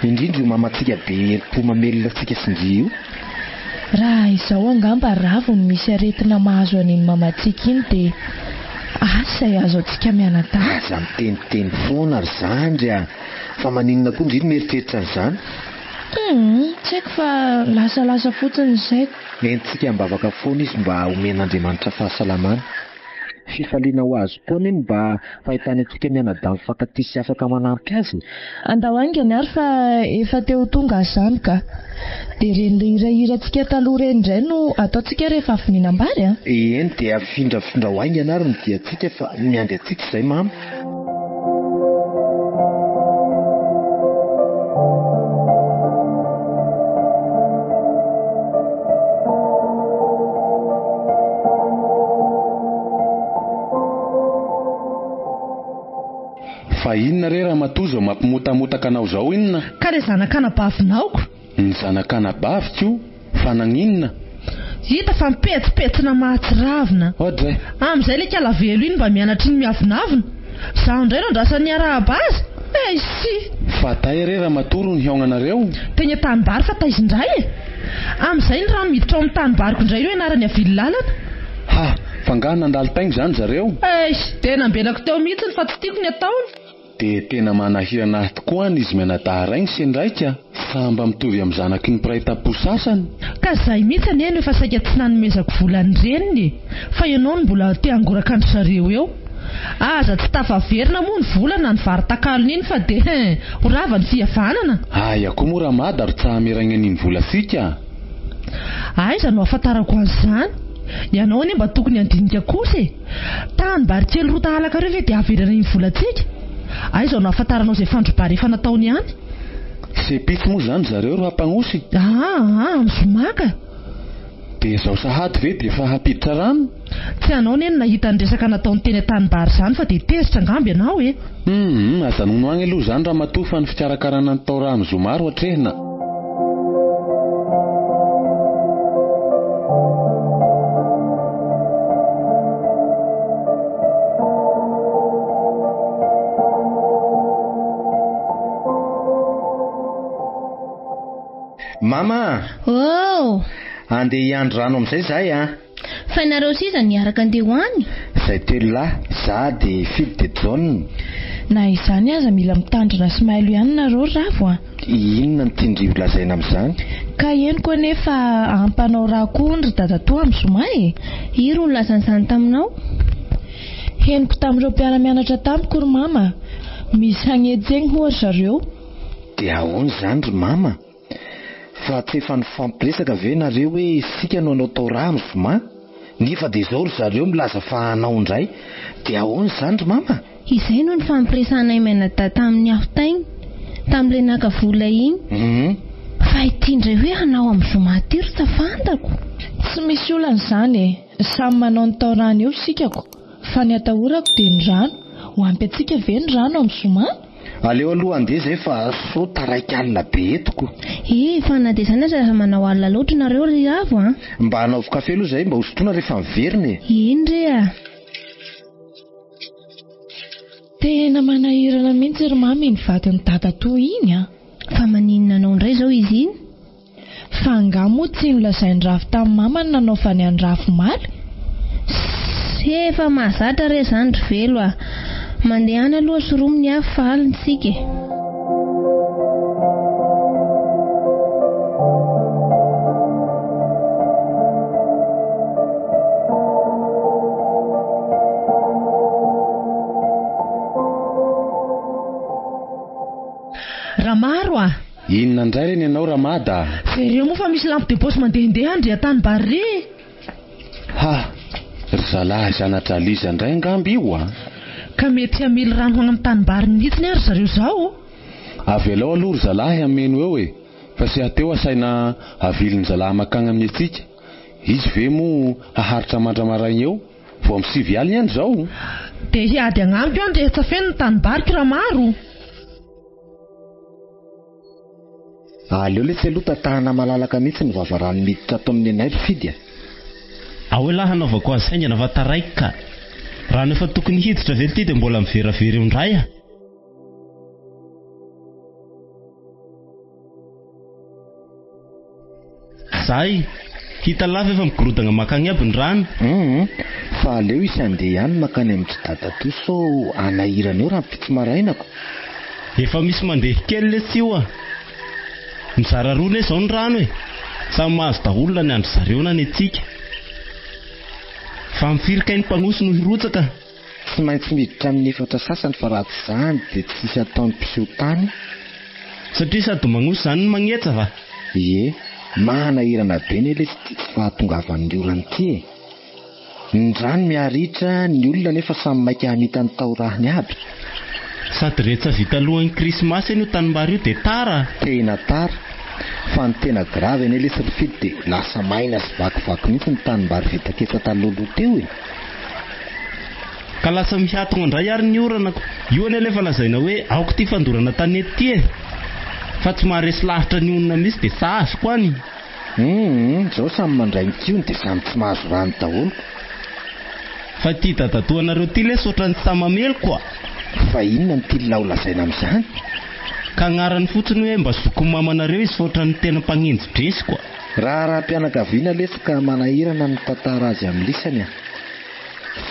Indrindra io mamantsika be herim-po mamelona antsika sy ndry io. Raha izao angamba Ravo no misy aretina mahazo an'iny mamantsika iny dia asa izay azo antsika mianadahy. Aza miteniteny foana ry zandry a! Fa maninona koa ndry no mieritreritra an'izany? Humm, tsy haiko fa lasalasa fotsiny ny saiko. Nentintsika am-bavaka foana izy mba homen'Andriamanitra fahasalamana. Fifaliana ho azy koa anie ny mba fahitany antsika mianadahy mifankatia sy afaka manampy azy e! Andao haingana ary fa efa te ho tonga aho izany ka! Dia ireny le hirahirantsika taloha ireny indray no ataontsika rehefa avy mihinam-bary a! Eny dia afindrafindrao haingana ary ny diantsika fa miandry antsika izay mama. Fa inona re ramatoa izao mampimotamotaka anao izao inona? Ka le zanak'anabavinaoko. Ny zanak'anabaviko? Fa nagninona? Hita fa mipetsipetsina mahatsiravina. Oadray. Amin'izay ilay kalavelo iny mba mianatra iny miavonavona. Izaho indray no andrasan'ny hiarahaba azy. Eisy! Fa tay re ramatoa ro nihaognanareo? Teny an-tanimbary fa taiza indray e! Amin'izay ny rano miditra ao amin'ny tanimbariko indray no ianarany havily lalana. Ha! Fa angaha nandalo tainga izany zareo? Eisy! Dia nambenako teo mihitsiny fa tsy tiako ny ataony. Dia tena manahirana ahy tokoa any izy mianadahy rainy sendraika fa mba mitovy amin'ny zanaky ny mpiray tampo sasany. Ka zay mihitsy anie no efa saika tsy nanomezako vola ny reniny e! Fa ianao no mbola te hangoraka an-dry zareo eo. Aza tsy tafaverina moa ny vola na ny vary takalony iny fa dia ho rava ny fihavanana. Aia koa moa Ramada ro tsa hameragna an'iny vola sika? Aiza no ahafantarako an'izany? Ianao anie mba tokony handinika kosa e! Tanimbary kely roa tahalakareo ve dia haverina iny volantsika? Aiza no ahafantaranao izay fandrobary efa nataony any? Sepitsy moa izany zareo ro hampagnosy? Aa amin'ny zoma ka! Dia izao sahady ve dia efa hampiditra rano? Tsy anao anie no nahita ny resaka nataony teny an-tanimbary izany fa dia tezitra angamba ianao e! Humm, ajanòno agny aloha izany ramatoa fa ny fikarakarana ny tao raha amin'ny zoma ro atrehina. Mama a! Oh! Andeha hiandry rano amin'izay izahay a! Fa ianareo sy iza no hiaraka andeha ho any? Izay telo lahy, za dia Fidy dia Jaona. Na izany aza mila mitandrina sy mailo ihany nareo ry Ravo a! Inona no tian-dry ho lazaina amin'izany? Ka henoko anie fa hampanao raha koa hono ry dadatoa amin'ny zoma e! Iry no nilaza an'izany taminao? Henoko tamin'ireo mpiara-mianatra tamiko ry mama a! Misy hagnetsegny hoa ry zareo. Dia ahoana izany ry mama? Fa tsy efa nifampiresaka ve nareo hoe isika no hanao tao raha amin'ny zoma? Nefa dia izao ry zareo milaza fa hanao indray. Dia ahoana izany ry mama? Izay no nifampiresahanay mianadahy tamin'ny aho taigny, tamin'ilay naka vola iny. Fa ity indray hoe hanao amin'ny zoma ity ry tsa fantako. Tsy misy olana izany e! Samy manao ny tao rano eo isika ko! Fa ny atahorako dia ny rano. Ho ampy antsika ve ny rano amin'ny zoma? Aleo aloha handeha zay fa sao taraiky alina be eto ko. Ee, fa na dia izany aza aza manao alina loatra nareo ry Ravo a! Mba anaovy kafe aloha zahay mba hosotroina rehefa miverina e! Eny re a! Tena manahirana mihitsy ry Mamy iny vadin'i dadatoa iny a! Fa maninona anao indray izao izy iny? Fa angaha moa tsy nolazain'i Ravo tamin'i Mama ny nanaovany an'i Ravo omaly? Ssss efa mahazatra re izany ry Velo a! Mandehana aloha soromy ny afo fa alina isika e! Ramaro a! Inona indray re ny anao Ramada a? Jereo moa fa misy lampe de poche mandehandeha any ry an-tanimbary ry e! Ha! Ry zalahy zana-dRaliza indray angamba io a! Ka mety hamily rano ho any amin'ny tanimbary mihitsiny ary ry zareo izao. Avelao aloha ry zalahy hameno eo e! Fa sy hateo asaina avilin'ny zalahy makagny amin'ny antsika. Izy ve moa haharitra mandra-maraigny eo? Vao amin'ny sivy alina ihany izao. Dia hiady agnamiko any rehefa feno ny tanimbariko Ramaro. Aleo letsy aloha tatahana malalaka mihitsy ny vavarano miditra ato amin'ny anay ry Fidy a! Ao elah hanaovako azy haingana fa taraiky ka! Rano efa tokony hiditra ve ity dia mbola miveravera eo indray a! Zay! Hita lava efa migorodagna makagny aby ny rano. Hum, fa aleo hisy handeha ihany makany amin-dry dadatoa sao hanahirana eo rahampitso maraina ko. Efa misy mandeha kely letsy io a! Mizara roa ne zao ny rano e! Samy mahazo daholo na ny an-dry zareo na ny antsika. Fa amin'ny firy kay ny mpagnosy no hirotsaka? Tsy maintsy miditra amin'ny efatra sasany fa raha tsy izany dia tsy hisy ataon'ny mpiseho tany. Satria sady magnosy izany no magnetsa va? Ie, manahirana be ne lesy ity tsy fahatongavan'ny orana ity e! Ny rano miharitra, ny olona nefa samy maika hamita ny taorahiny aby. Sady rehetra vita alohan'ny krismasy anie io tanimbary io dia tara a! Tena tara! Fa ny tena grave anie lesy ry Fidy dia lasa maina sy vakivaky mihitsy ny tanimbary vita ketsa talohaloha teo e! Ka lasa mihatogna indray ary ny orana ko. Io anie ilay efa lazaina hoe aoka ity fandorana tanety ity e! Fa tsy maharesy lahatra ny olona mihitsy dia sazy ko any. Hum, izao samy mandray ny kihony dia samy tsy mahazo rano daholo. Fa ity dadatoanareo ity lesy ohatran'ny tsy mamely koa. Fa inona no tian'lah ho lazaina amin'izany? Ka agnarany fotsiny hoe mba zokin'ny mamanareo izy fa ohatran'ny tena mpagnenji-dresy koa. Raharaham-pianakaviana lesy ka manahirana ny mitantara azy amin'ny lisany a.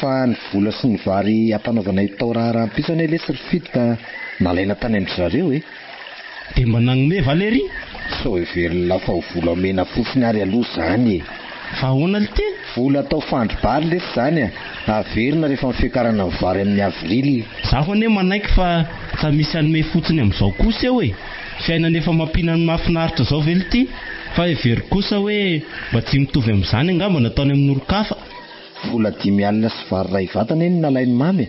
Fa ny vola sy ny vary hampanaovana io tao raharaham-piso anie lesy ry Fidy ka nalaina tany amin-dry zareo e. Dia mba nagnome va lery? Sao heverin'lah fa ho volamena fotsiny ary aloha izany e. Fa ahoana lty? Vola atao fandri-bary lesy izany a. Averina rehefa ny fiakarana ny vary amin'ny avril. Zaho anie manaiky fa tsa misy hanome fotsiny amin'izao kosa eo e. Fiainana efa mampihinana mahafinaritra izao ve lty? Fa heveriko kosa hoe mba tsy mitovy amin'izany angamba nataony amin'olon-kafa. Vola 50 sy vary iray vatana anie no nalain'i Mamy e!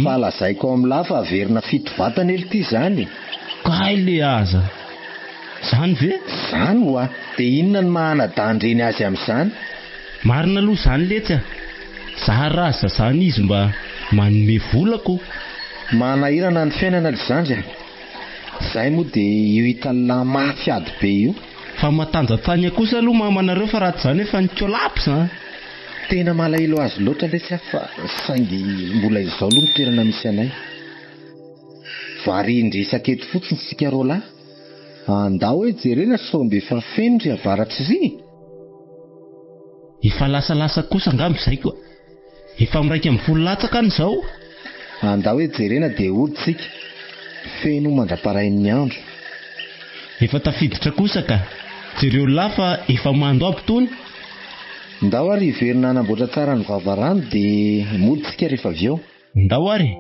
Fa lazaiko ao amin'lah fa averina fito vatana ely ity izany e! Kay le aza! Zany ve? Zany oa! Dia inona no maha anadahin-dreny azy amin'izany? Marina aloha izany letsy a! Za raha zazana izy mba manome vola ko! Manahirana ny fiainana ry zandry a! Zay moa dia io hitan'lah mafy ady be io. Fa matanjatsagna kosa aloha mamanareo fa raha tsy zany efa ni-collapse an! Tena malahelo azy loatra lesy aho fa saingy mbola izao aloha ny toerana misy anay. Varian-dresaka eto fotsiny isika roalahy. Andao hoe jerena sao mba efa feno ry avaratra iry. Efa lasalasa kosa angamba izay koa. Efa 11 latsaka any izao. Andao hoe jerena dia hody tsika. Feno mandra-parain'ny andro. Efa tafiditra kosa ka. Jereo lahy fa efa mando aby tony. Ndao ary hiverina hanamboatra tsara ny vavarano dia mody tsika rehefa avy eo. Ndao ary e.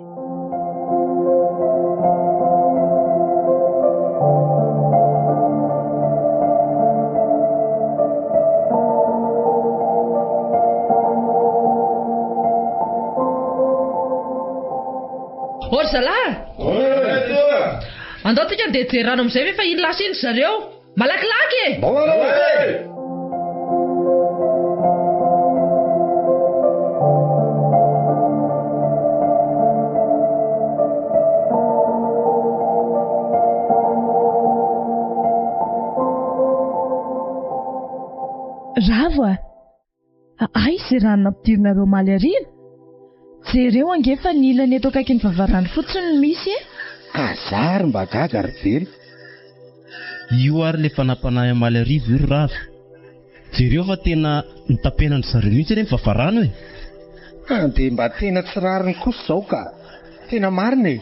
Ô ry zalahy! Andao tsika andeha hijery rano amin'izay ve fa iny lasa iny ry zareo. Malakilaky e! Ravo a! Aiza izay rano nampidirinareo omaly hariva? Jereo ange fa ny ilany eto akaikin'ny vavarano fotsiny no misy e! Ka za ary mba gaga ry Velo. Io ary le fanampanahy omaly hariva io ry Ravo. Jereo fa tena notapenan-dry zareo mihitsy anie ny vavarano e! Ka dia mba tena tsy rariny kosa izao ka! Tena marina e!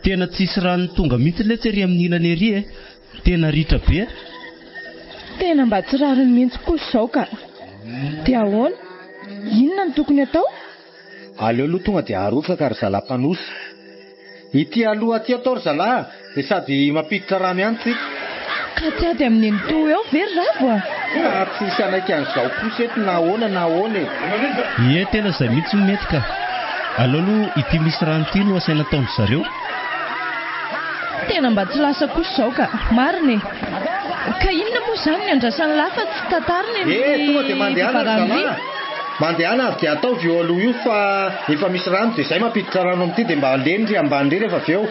Tena tsisy rano tonga mihitsy letsy ery amin'ny ilany ery e! Tena ritra be a! Tena mba tsy rariny mihitsy kosa izao ka! Dia ahoana? Inona no tokony atao? Aleo aloha tonga dia arotsaka ry zalahy mpanosy. Ity aloha aty atao ry zalahy a! Dia sady mampiditra rano ihany tsika. Ka tsy ady amin'ny nenitoa eo ve ry Ravo a? Ka tsy hisy hanaiky an'izao kosa eto na ahoana na ahoana e! Ie, tena izay mihitsy no mety ka! Aleo aloha ity misy rano ity no asaina ataon-dry zareo. Tena mba tsy lasa kosa izao ka! Marina e! Ka inona moa izany ny andrasan'ny lahy fa tsy tantarina eny Eh, tonga dia mandehana ry vavarano zalahy ry? a! Mandehana avy dia ataovy io aloha io fa efa misy rano dia izay mampiditra rano amin'ity dia mba leny ry ambany ry rehefa avy eo.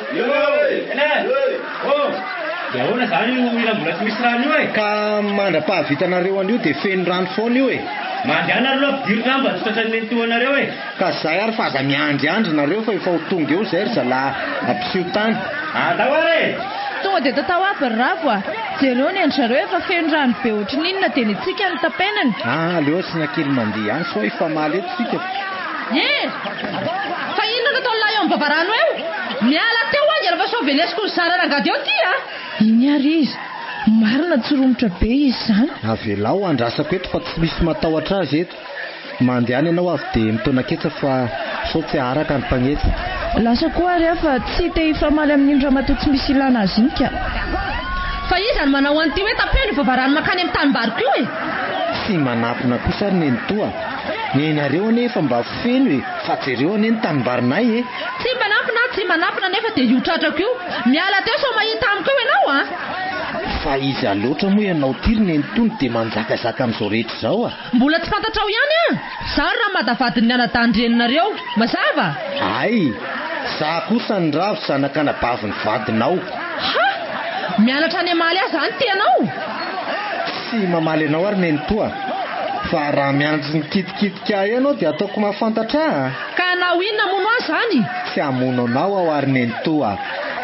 Dia ahoana izany io hira mbola tsy misy rano io e? Ka mandra-pahavitanareo an'io dia feno rano foana io e! Mandehana aloha ampidiro rano mba tsy tratran'ny nenitoanareo e! Ka zay ary fa aza miandriandry nareo fa efa ho tonga eo zay ry zalahy ampiseho tany. Andao ary e! Tonga dia tatao aby ry Ravo a! Jereo ny an-dry zareo efa feno rano be ohatry ny inona dia ny antsika no tapenany. Ah aleo asiana kely mandeha ihany sao hifamaly eto isika. Hery! Fa inona no ataon'lah eo amin'ny vavarano eo? Miala teo haingana fa sao velesiko ny zara rangady eo ty a! Iny ary izy! Marina tsy romotra be izy izany. Avelao andrasako eto fa tsy misy matahotra azy eto. Mandehana ianao avy dia mitaona ketsa fa sao tsy haharaka ny mpagnetsa. Lasa koa ary aho fa tsy te hifamaly amin'iny ramatoa tsy misy ilana azy iny ka. Fa iza no manao an'ity hoe tapeno io vavarano mankany amin'ny tanimbariko io e? Tsy manampina kosa ary nenitoa a! Nenareo anie efa mba feno e! Fa jereo anie ny tanimbarinay e! Tsy manampina aho, tsy manampina nefa dia io tratrako io. Miala teo sao mahita amiko eo ianao a! Fa iza loatra moa ianao ity ry nenitoa no dia manjakazaka amin'izao rehetra izao a! Mbola tsy fantatrao ihany an! Za ry Ramada vadin'ny anadahin-dreninareo. Mazava? Hay! Za kosa ny Ravo zanak'anabavin'ny vadinao. Ha! Mianatra any Amaly ahy zany ty ianao? tsy mamaly anao ary nenitoa. Fa raha miandry ny kitikitika ahy ianao dia ataoko mahafantatra ahy a. Ka hanao inona hamono ahy izany? Tsy hamono anao aho ary nenitoa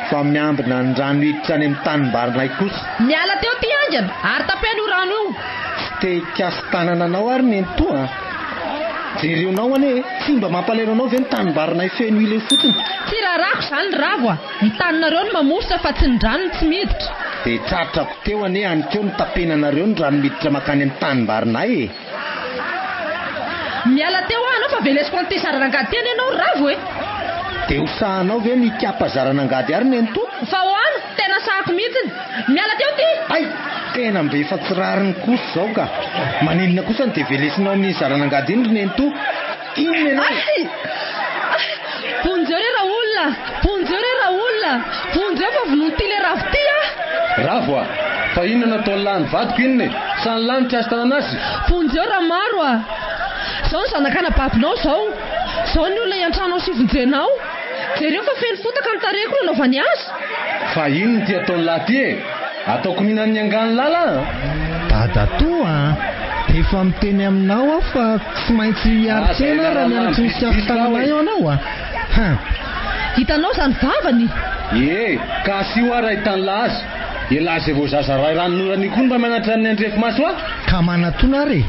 fa miambina ny rano hiditra any amin'ny tanimbarinay kosa. Miala teo ity haingana ary tapeno io rano io. Tsy te hikasi-tanana anao ary nenitoa a. Jereonao anie e, tsy mba mampalahelo anao ve ny tanimbarinay feno ila io fotsiny? Tsy raharahako izany ry Ravo a! Ny taninareo no mamositra fa tsy ny rano no tsy miditra. Dia tratrako teo anie any keo ny tapenanareo ny rano miditra mankany amin'ny tanimbarinay e! Miala teo aho anao fa velesiko an'ity zaran'angady ity anie ianao ry Ravo e! Dia ho sahanao ve ny hikapa zaran'angady ary nenitoa? Fa hoana, tena sahako mihitsiny! Miala teo ty! Hay! Tena mba efa tsy rariny kosa izao ka! Maninona kosa no dia velesinao amin'iny zaran'angady iny ry nenitoa? Inona ianao? Hay! Vonjeo re raolona! Vonjeo re raolona! Vonjeo fa vonoin'ity le Ravo ty ah! Ravo a! Fa inona no ataon'ny lahy ny vadiko inona e? Sa ny lahy no tsy azo tanana azy? Vonjeo Ramaro a! Zao ny zanak'anababinao zao! Zao ny olona iantranao sy vonjenao! Jereo fa feno fotaka ny tarehiko nanaovany azy! Fa inona ity ataon'ny lahy ity e? Ataoko mihinan'ny angan'ny lala an! Dadatoa a! Efa miteny aminao aho fa tsy maintsy hiaro tena raha mianatry ny siafo tanana eo anao a! Hein! Hitanao izany vavany? Ie, ka asio aho raha hitan'ny lahy azy. Elah izay vao zaza ray ranonorana io koa no mba mianatra ny andrefy maso ahy? Ka manatona ary e!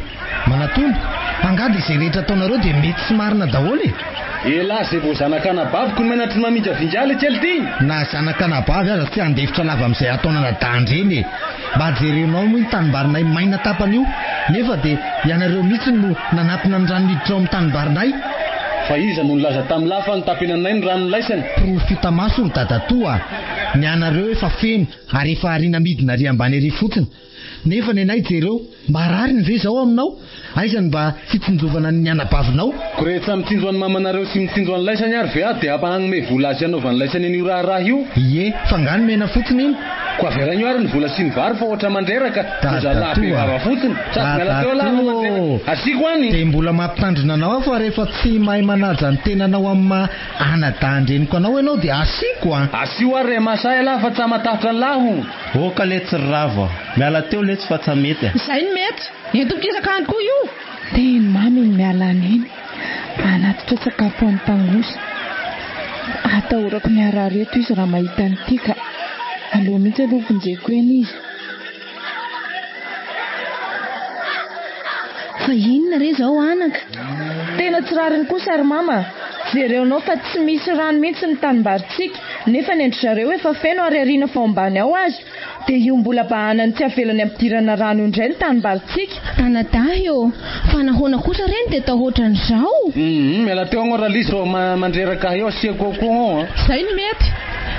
Manatona? Angaha dia izay rehetra ataonareo dia mety sy marina daholo e? Elah zay vao zanak'anabaviko no menatry ny mamingavinga ahy le kely ty! Na zanak'anabavy aza tsy handefitra lava amin'izay ataon'anadahin-dreny e! Mba jerenao moa iny tanimbarinay maina tapany io nefa dia ianareo mihitsy no nanatona ny rano niditra ao amin'ny tanimbarinay! Fa iza no nilaza tamin'lah fa notapenanay ny rano nilaisany? Porofo hita maso ry dadatoa a! Ny anareo efa feno ary efa ariana midina ary ambany ary fotsiny. Nefa nenay jereo, mba rariny ve izao aminao? Aiza no mba fitsinjovana ny anabavinao? Ko rehefa mitsinjo an'i mamanareo sy mitsinjo an'i laisany ary ve aho dia hampahagnome vola azy hanaovan'i laisany an'io raharaha io? Ie, fa nga nomena fotsiny iny? Ko averaigno ary ny vola sy ny vary fa ohatra mandreraka, dia zalahy be vava fotsiny, sady miala teo lahy fa mandreraka. Asiako any! Dia mbola mampitandrina anao aho fa rehefa tsy mahay manaja ny tenanao amin'ny maha anadahin-dreniko anao ianao dia asiako an! Asio ary re mahasahy lahy fa tsa matahotra an'lah o! Oka letsy ry Ravo a! Miala teo letsy fa tsa mety a! Izay no mety! Ento mikisaka any koa io! Teny mamy iny miala any iny, hanatitra sakafo ho an'i Tangosy. Atahorako ny harary eto izy raha mahita an'ity ka aleo mihitsy aloha vonjeko eny izy. Fa inona re izao anaka? Tena tsy rariny kosa ry mama a! Jereonao fa tsy misy rano mihitsy ny tanimbarintsika nefa ny an-dry zareo efa feno ary ariana vao ambany ao aza dia io mbola bahanany tsy avelany ampidirana rano io indray ny tanimbarintsika. Anadahy ô! Fa nahoana kosa re no dia atao ohatran'izao? Humm miala teo agno Ralisa ô, mandreraka ahy eo asiako ao koa agno a. Zay no mety.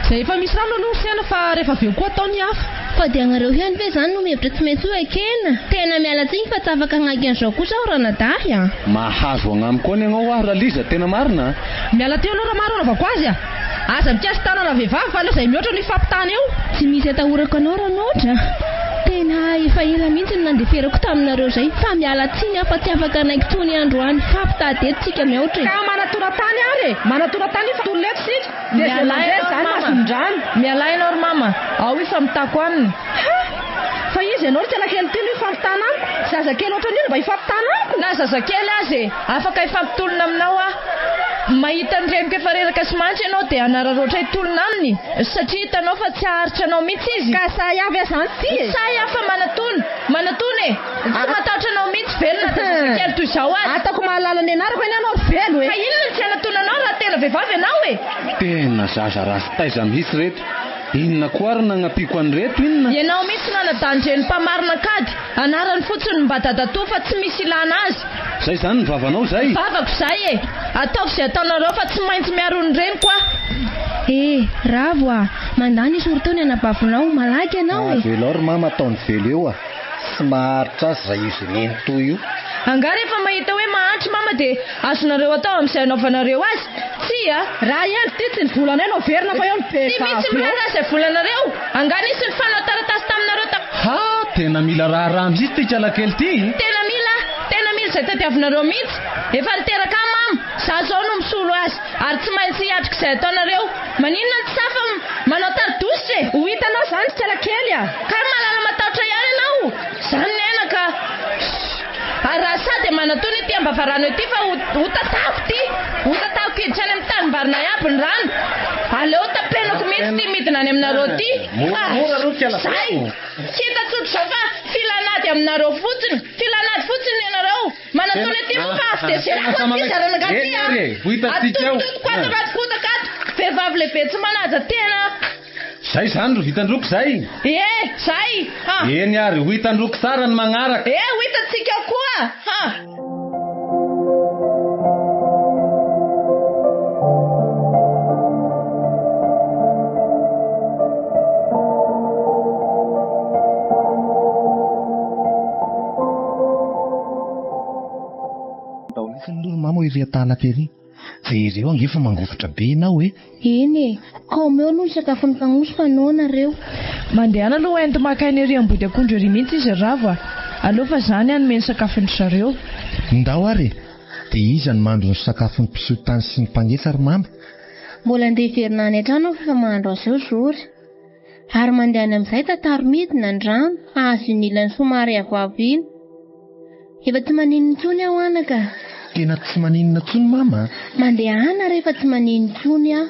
Zay efa misy rano aloha asiana fa rehefa avy eo koa atao ny hafa. Fa dia agnareo ihany ve izany no mihevitra tsy maintsy ho ekena? Tena miala tsiny fa tsy afaka hagnaky an'izao kosa aho ranadahy a! Mahazo agnamiko any agnao aho Raliza, tena marina a! Miala teo aloha Ramaro anaovako azy a! Aza mikasi-tanana vehivavy fa aleo izay mihoatra no hifampitana eo. Tsy misy atahorako anao Ranotra a! Tena efa ela mihitsy no nandeferako taminareo izay fa miala tsiny aho fa tsy afaka hanaiky tsony androany. Fampitady eto tsika mihaotra e! Ka manatona tany ary e! Manatona tany io fa tolona eto isika dia izay Mialà mandresy ianao ry izany mama. mahazo-ndrano. Mialà ianao ry mama. Ao hifampitako aminy. Ha! Fa iza ianao ry kalakely ity no hifampitana amiko? Zazakely ohatran'io no mba hifampitana amiko? Na zazakely aza e! Afaka hifampitolona aminao aho. Mahita ny reniko efa reraka sy mahantra ianao dia hanararaotra hitolona aminy satria hitanao fa tsy haharitra anao mihitsy izy. Ka sahy avy aza any ity e! Sahy aho fa manatona! Manatona e! Tsy matahotra anao mihitsy velona na dia zazakely toy izao aza. Ataoko mahalala ny anarako anie ianao ry velo e! Ka inona no tsy hanatonanao raha tena vehivavy ianao e? Tena zaza ratsy taiza mihitsy reto. Inona koa ary nagnampiako an'ireto inona? Ianao mihitsy no anadahin-dreny mpamarina an-kady. Anarany fotsiny no mba dadatoa fa tsy misy ilana azy. Zay zany ny vavanao zay? Vavako zay e! Ataovy izay ataonareo fa tsy maintsy miaro ny reniko aho. Eh! Ravo a! Mandany isorontao ny anabavinao, malaky ianao e! Avelao ry mama ataony velo eo a! Tsy maharitra azy raha io izay nenitoa io. Angaha rehefa mahita hoe mahantra mama dia azonareo atao amin'izay anaovanareo azy? Tsia! Raha hendry ity tsy ny volanay no averina fa eo ny Tsy vehivavy misy eo. miraharaha izay volanareo! Angaha nisy nifanao taratasy taminareo ta. Ha! Tena mila raharaha mihitsy ity kalakely ity. Tena mila, tena mila izay tadiavinareo mihitsy. Efa niteraka ahy mama, za zao no misolo azy, ary tsy maintsy hiatrika izay ataonareo. Maninona no tsy safa manao tari-dositra e? Ho hitanao izany ry kalakely a! Kay malala matahotra ihany ianao. Zany ny aina. Ary raha sahy dia manatona ety ambavarano ety fa ho ho tatahako ity. Ho tatahako hiditra any amin'ny tanimbarinay aby ny rano. Aleo tapenako mihitsy ity midina any aminareo ity. Moramora aloha kala Zay! Tsy hita tsotra izao fa filan'ady aminareo fotsiny. Filan'ady fotsiny ny anareo. Manatona ety moa fa avy dia zerako aty zaranaka aty a. Atotototoko ato anaty fotaka ato. Vehivavy lehibe tsy manaja tena. Zay zany ro vitan-droky zay? Ie, zay! Ha! Eny ary, ho hitan-droky tsara ny magnaraka. E, ho hitantsika koa! Ha! Ndao mihitsy aloha ry mama ho ery an-tanako ery. Jereo ange fa mangovitra be ianao e! Eny e! Ka omeo aloha ny sakafon'ny mpagnosy fa noana reo. Mandehana aloha ento maka aina ery ambody akondro ery mihitsy izy ry Ravo a! Aleo fa za ny hanome ny sakafon-dry zareo. Ndao ary e! Dia iza no mandro ny sakafon'ny mpisoa tany sy ny mpangetsa ry mama? Mbola andeha hiverina any an-trano aho f'efa mahandro azy eo Zory. Ary mandeha any amin'izay tantaro midina ny rano hahazo iny ilany somary avoavo iny. Efa tsy maninona intsony aho anaka. Tena tsy maninona intsony mama a! Mandehana rehefa tsy maninona intsony aho.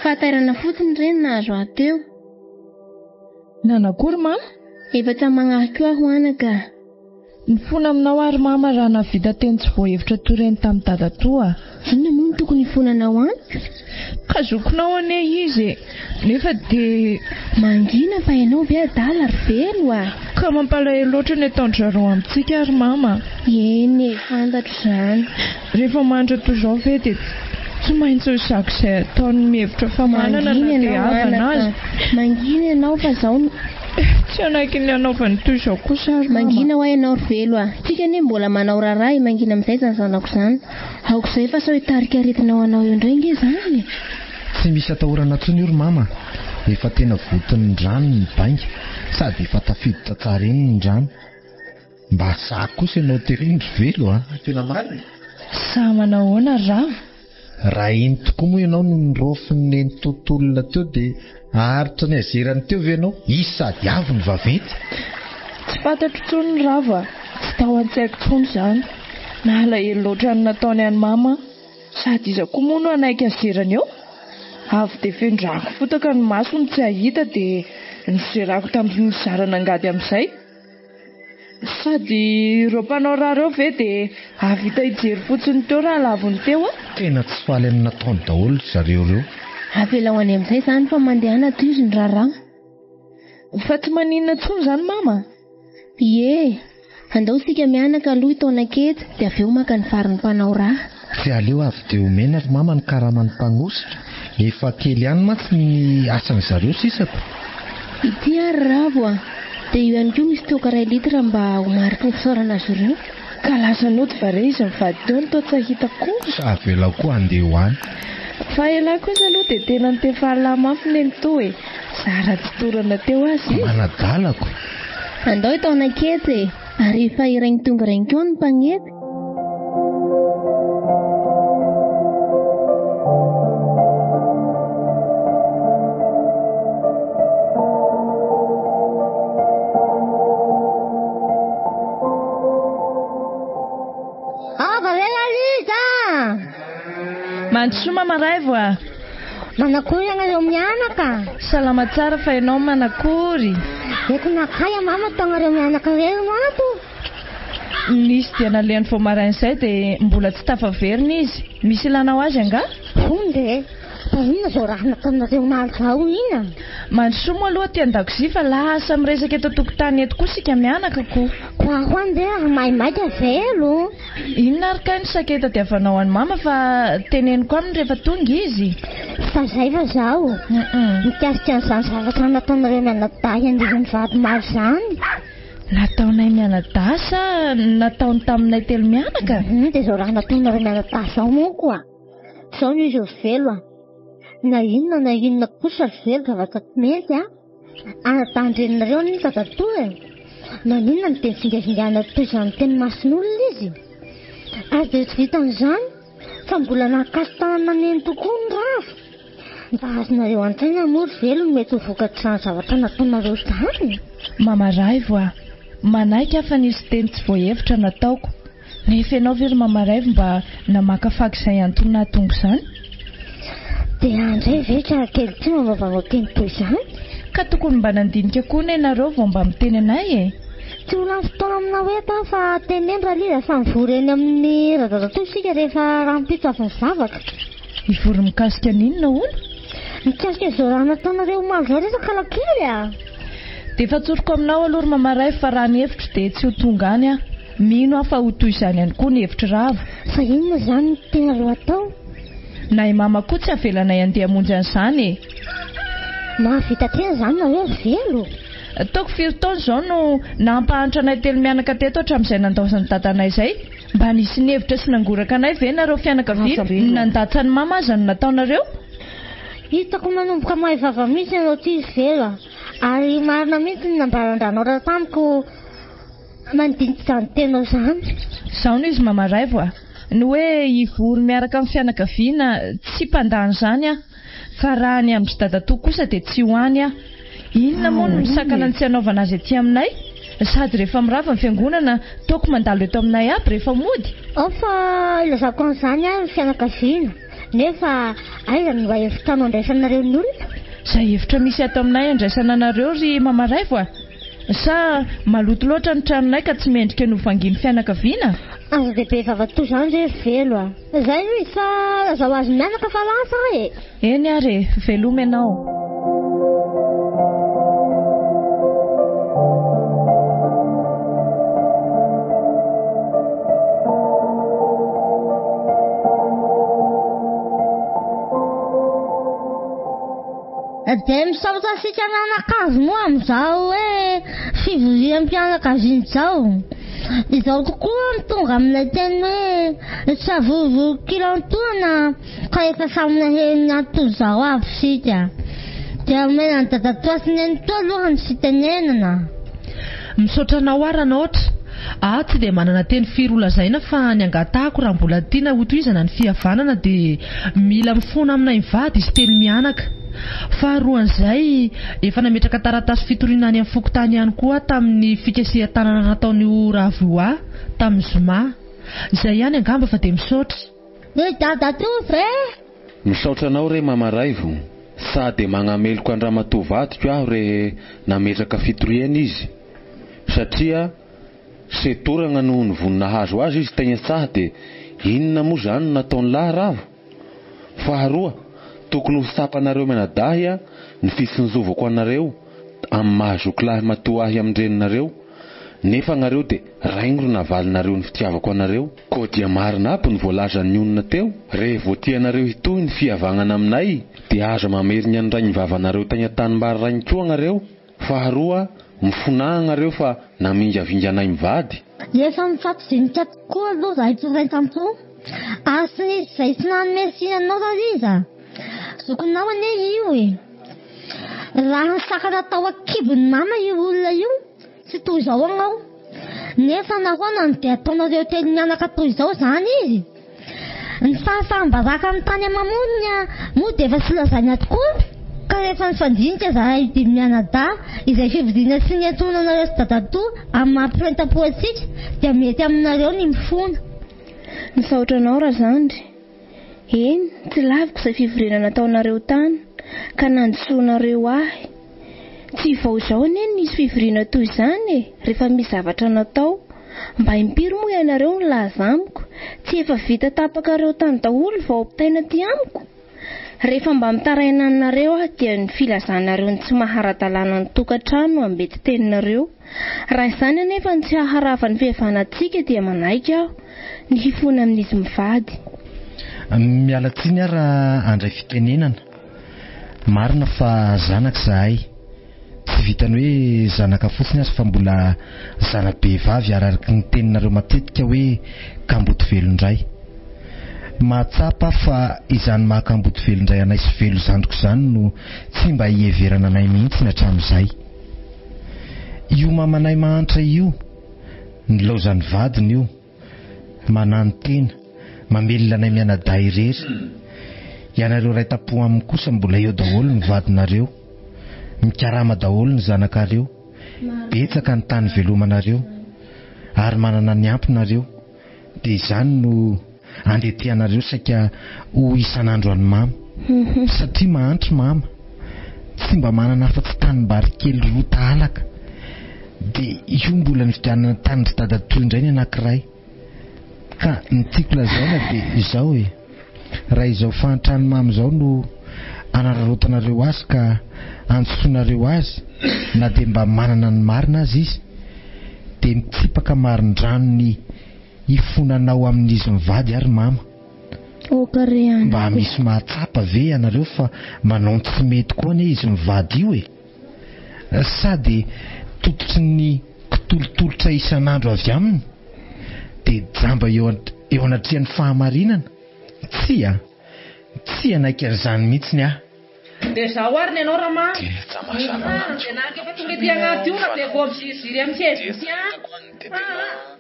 Fahatairana fotsiny re no nahazo ahy teo. Nanakory mama? Efa tsy magnahy koa aho anaka. Mifona aminao ary mama raha nahavita teny tsy voahevitra toy ireny tamin'i dadatoa. Inona moa no tokony hifonanao amiko? Ka zokinao anie izy e! Nefa dia. Mangina fa ianao ve adala ry Velo a! Ka mampalahelo loatra ny ataon-dry zareo amintsika ry mama. Eny e, fantatro izany. Rehefa mandra toy izao ve dia tsy maintsy ho zaka izay ataony mihevitra fa manana na dia havana aza. Mangina ianao fa izao no. Tsy hanaiky ny hanaovany toy izao kosa ry mama. Mangina hoa ianao ry Velo a! Tsika anie mbola manao raharaha e, mangina amin'izay izany zanako izany. Aok'izay fa sao hitarika aretina ho anao eo indray ange izany e! Tsy misy atahorana intsony io ry mama a! Efa tena voton'ny rano ny bainga sady efa tafiditra tsara eny ny rano. Mba sahy kosa ianao tereny ry Velo a! Tena marina e! Sahy manao ahoana ry Ravo? Raha iny tokoa moa ianao no niraofin'i nenitoa tolona teo dia haharitra ny azerany teo ve ianao? Izy sady avo no vaventy. Tsy fantatro intsony ry Ravo a! Tsy tao an-tsaiko intsony izany. Nalahelo loatra ny nataony an'i Mama aho. Sady iza koa moa no hanaiky azerany eo? Avy dia feno-drako fotaka ny masony tsy hahita dia nozerako tamin'ny zaran'angady amin'izay. Sady ireo mpanao raha ireo ve dia hahavita hijery fotsiny teo raha lavony teo a? Tena tsy faly amin'ny nataony daholo ry zareo ireo. Avelao any amin'izay izany fa mandehana tohizo ny raharaha. Fa tsy maninona intsony izany mama? Ie! Andao isika mianaka aloha hitaona ketsa dia avy eo maka ny varin'ny mpanao raha. Tsy aleo avy dia omena ry mama ny karaman'ny mpanositra? Efa kely ihany mantsy ny asan-dry zareo sisa ko. Ity ary Ravo a! Dia io ihany koa misy toaka iray litre mba ho mariky ny fisaorana azy ireo. Ka lasa nody va re izy mivady teo no toa tsy hahita akory? Sa avelao koa handeha ho any? Fa elah kosa aloha dia tena nitefahalahy mafy nenitoa e! Zara tsy torana teo aza izy. Manadalako. Andao hitaona ketsa e! Ary efa iraigny tonga iraigny koa ny mpagnety. Ava ve Lalita? Mandrosoa Mama Raivo a! Manakory ianareo mianaka? Salama tsara fa ianao manakory? Eto nakay a mama taonareo mianaka ireo no ato. Nisy dia nalehany vao maraina izay dia mbola tsy tafaverina izy. Misy ilanao azy angaha? Vonjy e! Fa inona izao raha nataonareo omaly izao iny a? Mandrosoa moa aloha aty an-dakozia fa lasa miresaka eto an-tokotany eto koa isika mianaka ko. Koa aho andeha ary maimaika velo. Inona ary kay ny sakay itadiavanao an'i mama fa teneniko aminy rehefa tonga izy? Fa izay fa izao, mikasika an'izany zavatra nataonareo mianadahy an'ireo mivady omaly izany. Nataonay mianadahy sa nataony taminay telo mianaka? Hum, dia izao raha nataonareo mianadahy izao moa koa. Izao no izy ry Velo a. Na inona na inona kosa ry Velo zavatra tsy mety a. Anadahin-dreninareo anie ny dadatoa e. Maninona no dia mivingavingana toy izany teny imason'olona izy? Ary dia tsy vitan'izany fa mbola nahakasi-tanana neny tokoa ny rava. Mba azonareo an-tsaina moa ry Velo ny mety ho vokatr'izany zavatra nataonareo izany? Mama Raivo a! Manaiky aho fa nisy teny tsy voahevitra nataoko. Nefa ianao ve ry Mama Raivo mba namakafaka izay antony nahatonga izany? Dia andray ve ka kely ity no anaovanao teny toy izany? Ka tokony mba nandinika koa anie nareo vao mba miteny anay e! Tsy ho lany fotoana aminao eto aho fa teneno Raliza fa mivory eny amin'ny Radadatoa isika rehefa rahampitso avy mivavaka. Hivory mikasika ny inona hono? Mikasika izao raha nataonareo omaly izao re rakalakely a! Dia efa tsoriko aminao aloha ry Mama Raivo fa raha ny hevitro dia tsy ho tonga any aho. Mino aho fa ho toy izany ihany koa ny hevitr'i Ravo. Fa inona izany no tianareo atao? Na i Mama koa tsy avelanay handeha hamonjy an'izany e! Mahavita tena izany nareo ry Velo? Ataoko firy taona izao no nampahantra anay telo mianaka teto hatramin'izay nandaozan'i dadanay izay? Mba nisy nihevitra sy nangoraka anay ve nareo fianakaviana? Ny nandatsa an'i Mama aza no nataonareo? Hitako manomboka mahay vava mihitsy ianao ity ry Velo a! Ary marina mihitsy ny nambaran-dRanaotra tamiko mandinika izany teninao izany. Izao no izy Mama Raivo a! Ny hoe hivory miaraka amin'ny fianakaviana tsy mpandà an'izany aho. Fa raha ny amin-dry dadatoa kosa dia tsy ho any aho. Inona moa no misakana ny tsy hanaovana azy aty aminay? Sady rehefa mirava ny fiangonana, toako mandalo eto aminay aby rehefa mody. Ao fa ilazako an'izany ary ny fianakaviana. Nefa aiza no mba efitrano andraisanareo ny olona? Izay efitra misy ato aminay andraisana anareo ry Mama Raivo a! Sa maloto loatra ny tranonay ka tsy mendrika ny ho vangian'ny fianakaviana? Aza dia be vava toa izany re ry Velo a! Zay no izy fa lazao azy mianaka fa lasa aho e! Eny ary e, veloma ianao. Dia misaotra antsika mianakavy moa amin'izao hoe fivoriam-pianakaviana izao. Izao tokoa no tonga amin'ilay teny hoe savorovoro kilantoana ka efa samy naheno ny antony izao avy isika. Dia omena an'i dadatoa sy nenitoa aloha ny fitenenana. Misaotra anao aho Ranaotra a! Tsy dia manana teny firy ho lazaina fa ny angatahako raha mbola tiana hotohizana ny fihavanana dia mila mifona aminay mivady izy telo mianaka. Faharoan'izay, efa nametraka taratasy fitoriana any amin'ny fokontany ihany koa aho tamin'ny fikasihan-tanana nataon'io Ravo io ahy tamin'ny zoma. Izay ihany angamba fa dia misaotra. Ry dadatoa ve? Misaotra anao re Mama Raivo, sa dia magnameloka an-dramatoa vadiko aho re nametraka fitoriana izy satria setoragna noho ny vono nahazo azy izy tegna tsaha dia inona moa zany no nataon'lah Ravo? Faharoa, tokony ho tsapanareo mianadahy a ny fitsinjovako anareo amin'ny maha zokilahy matoa ahy amin-dreninareo, nefa agnareo dia raingo ro navalinareo ny fitiavako anareo. Koa dia marina aby ny voalazan'ny onona teo, rehevo tianareo hitohy ny fihavagnana aminay dia aza mamerigna ny raigny-vavanareo tagny an-tanimbary raigny koa agnareo. Faharoa, mifonà agnareo fa namingavinga anay mivady. Efa nifampidinika tokoa aloha izahay mpiray tampo ary tsy nisy izay tsy nanome tsiny anao Raliza. Zokinao anie io e. Raha nisakana tao an-kibon'i mama io olona io, tsy toy izao ianao. Nefa nahoana no dia ataonareo telo mianaka toy izao izany izy? Ny fahafaham-baraka amin'ny tany ama-monina moa dia efa tsy lazaina tokoa, ka rehefa nifandinika izahay dimy mianadahy izay fivoriana sy niantsoana anareo sy dadatoa amin'ny maha mpiray-tampo antsika dia mety aminareo ny mifona. Misaotra anao Razandry. Eny, tsy laviko izay fivoriana nataonareo tany, ka nandisoanareo ahy. Tsy vao izao anie no nisy fivoriana toy izany e, rehefa misy zavatra natao. Mba impiry moa ianareo nilaza amiko, tsy efa vita tapakareo tany daholo vao ampitaina aty amiko? Rehefa mba mitaraina aminareo aho dia ny filazanareo ny tsy maha ara-dalàna ny tokantrano no ambeti-teninareo. Raha izany anefa no tsy haharava ny fihavanantsika dia manaiky aho ny hifona amin'izy mivady. Miala tsiny aho raha handray fitenenana. Marina fa zanaka izahay. Tsy vitan'ny hoe zanaka fotsiny aza fa mbola zana-behivavy ary araka ny teninareo matetika hoe kamboty velon-dray. Mahatsapa aho fa izany maha kamboty velon-dray anay sy velo zandriko izany no tsy mba hiheverana anay mihitsiny hatramin'izay. Io mamanay mahantra io, nilaozan'ny vadiny io, mananotena, mamelona anay mianadahy irery. Ianareo iray tampo aminy kosa mbola eo daholo ny vadinareo. Mikarama daholo ny zanakareo. Betsaka ny tany velomanareo ary manana ny ampy nareo dia izany no andetehanareo saika ho isan'andro an'i mama. Satria mahantra mama, tsy mba manana afa-tsy tanimbary kely roa tahalaka. Dia io mbola nividianana tanin-dry dadatoa indray ny anankiray. Ka ny tiako lazaina dia izao e, raha izao fahantran'i mama izao no anararaotanareo azy ka antsoinareo azy na dia mba manana ny marina aza izy dia mitsipaka marin-drano ny hifonanao amin'izy mivady ary mama. Aoka re anako. Mba misy mahatsapa ve ianareo fa manao ny tsy mety koa anie izy mivady io e? Sa dia tototry ny kitolotolotra isan'andro avy aminy dia jamba eo eo anatrehan'ny fahamarinana? Tsia! Tsy hanaiky an'izany mihitsiny aho. Dia zaho ary ny anao Rama. Dia nahaka efa tonga ety agnaty io na dia vao miziriziry amin'ny heviny ity an.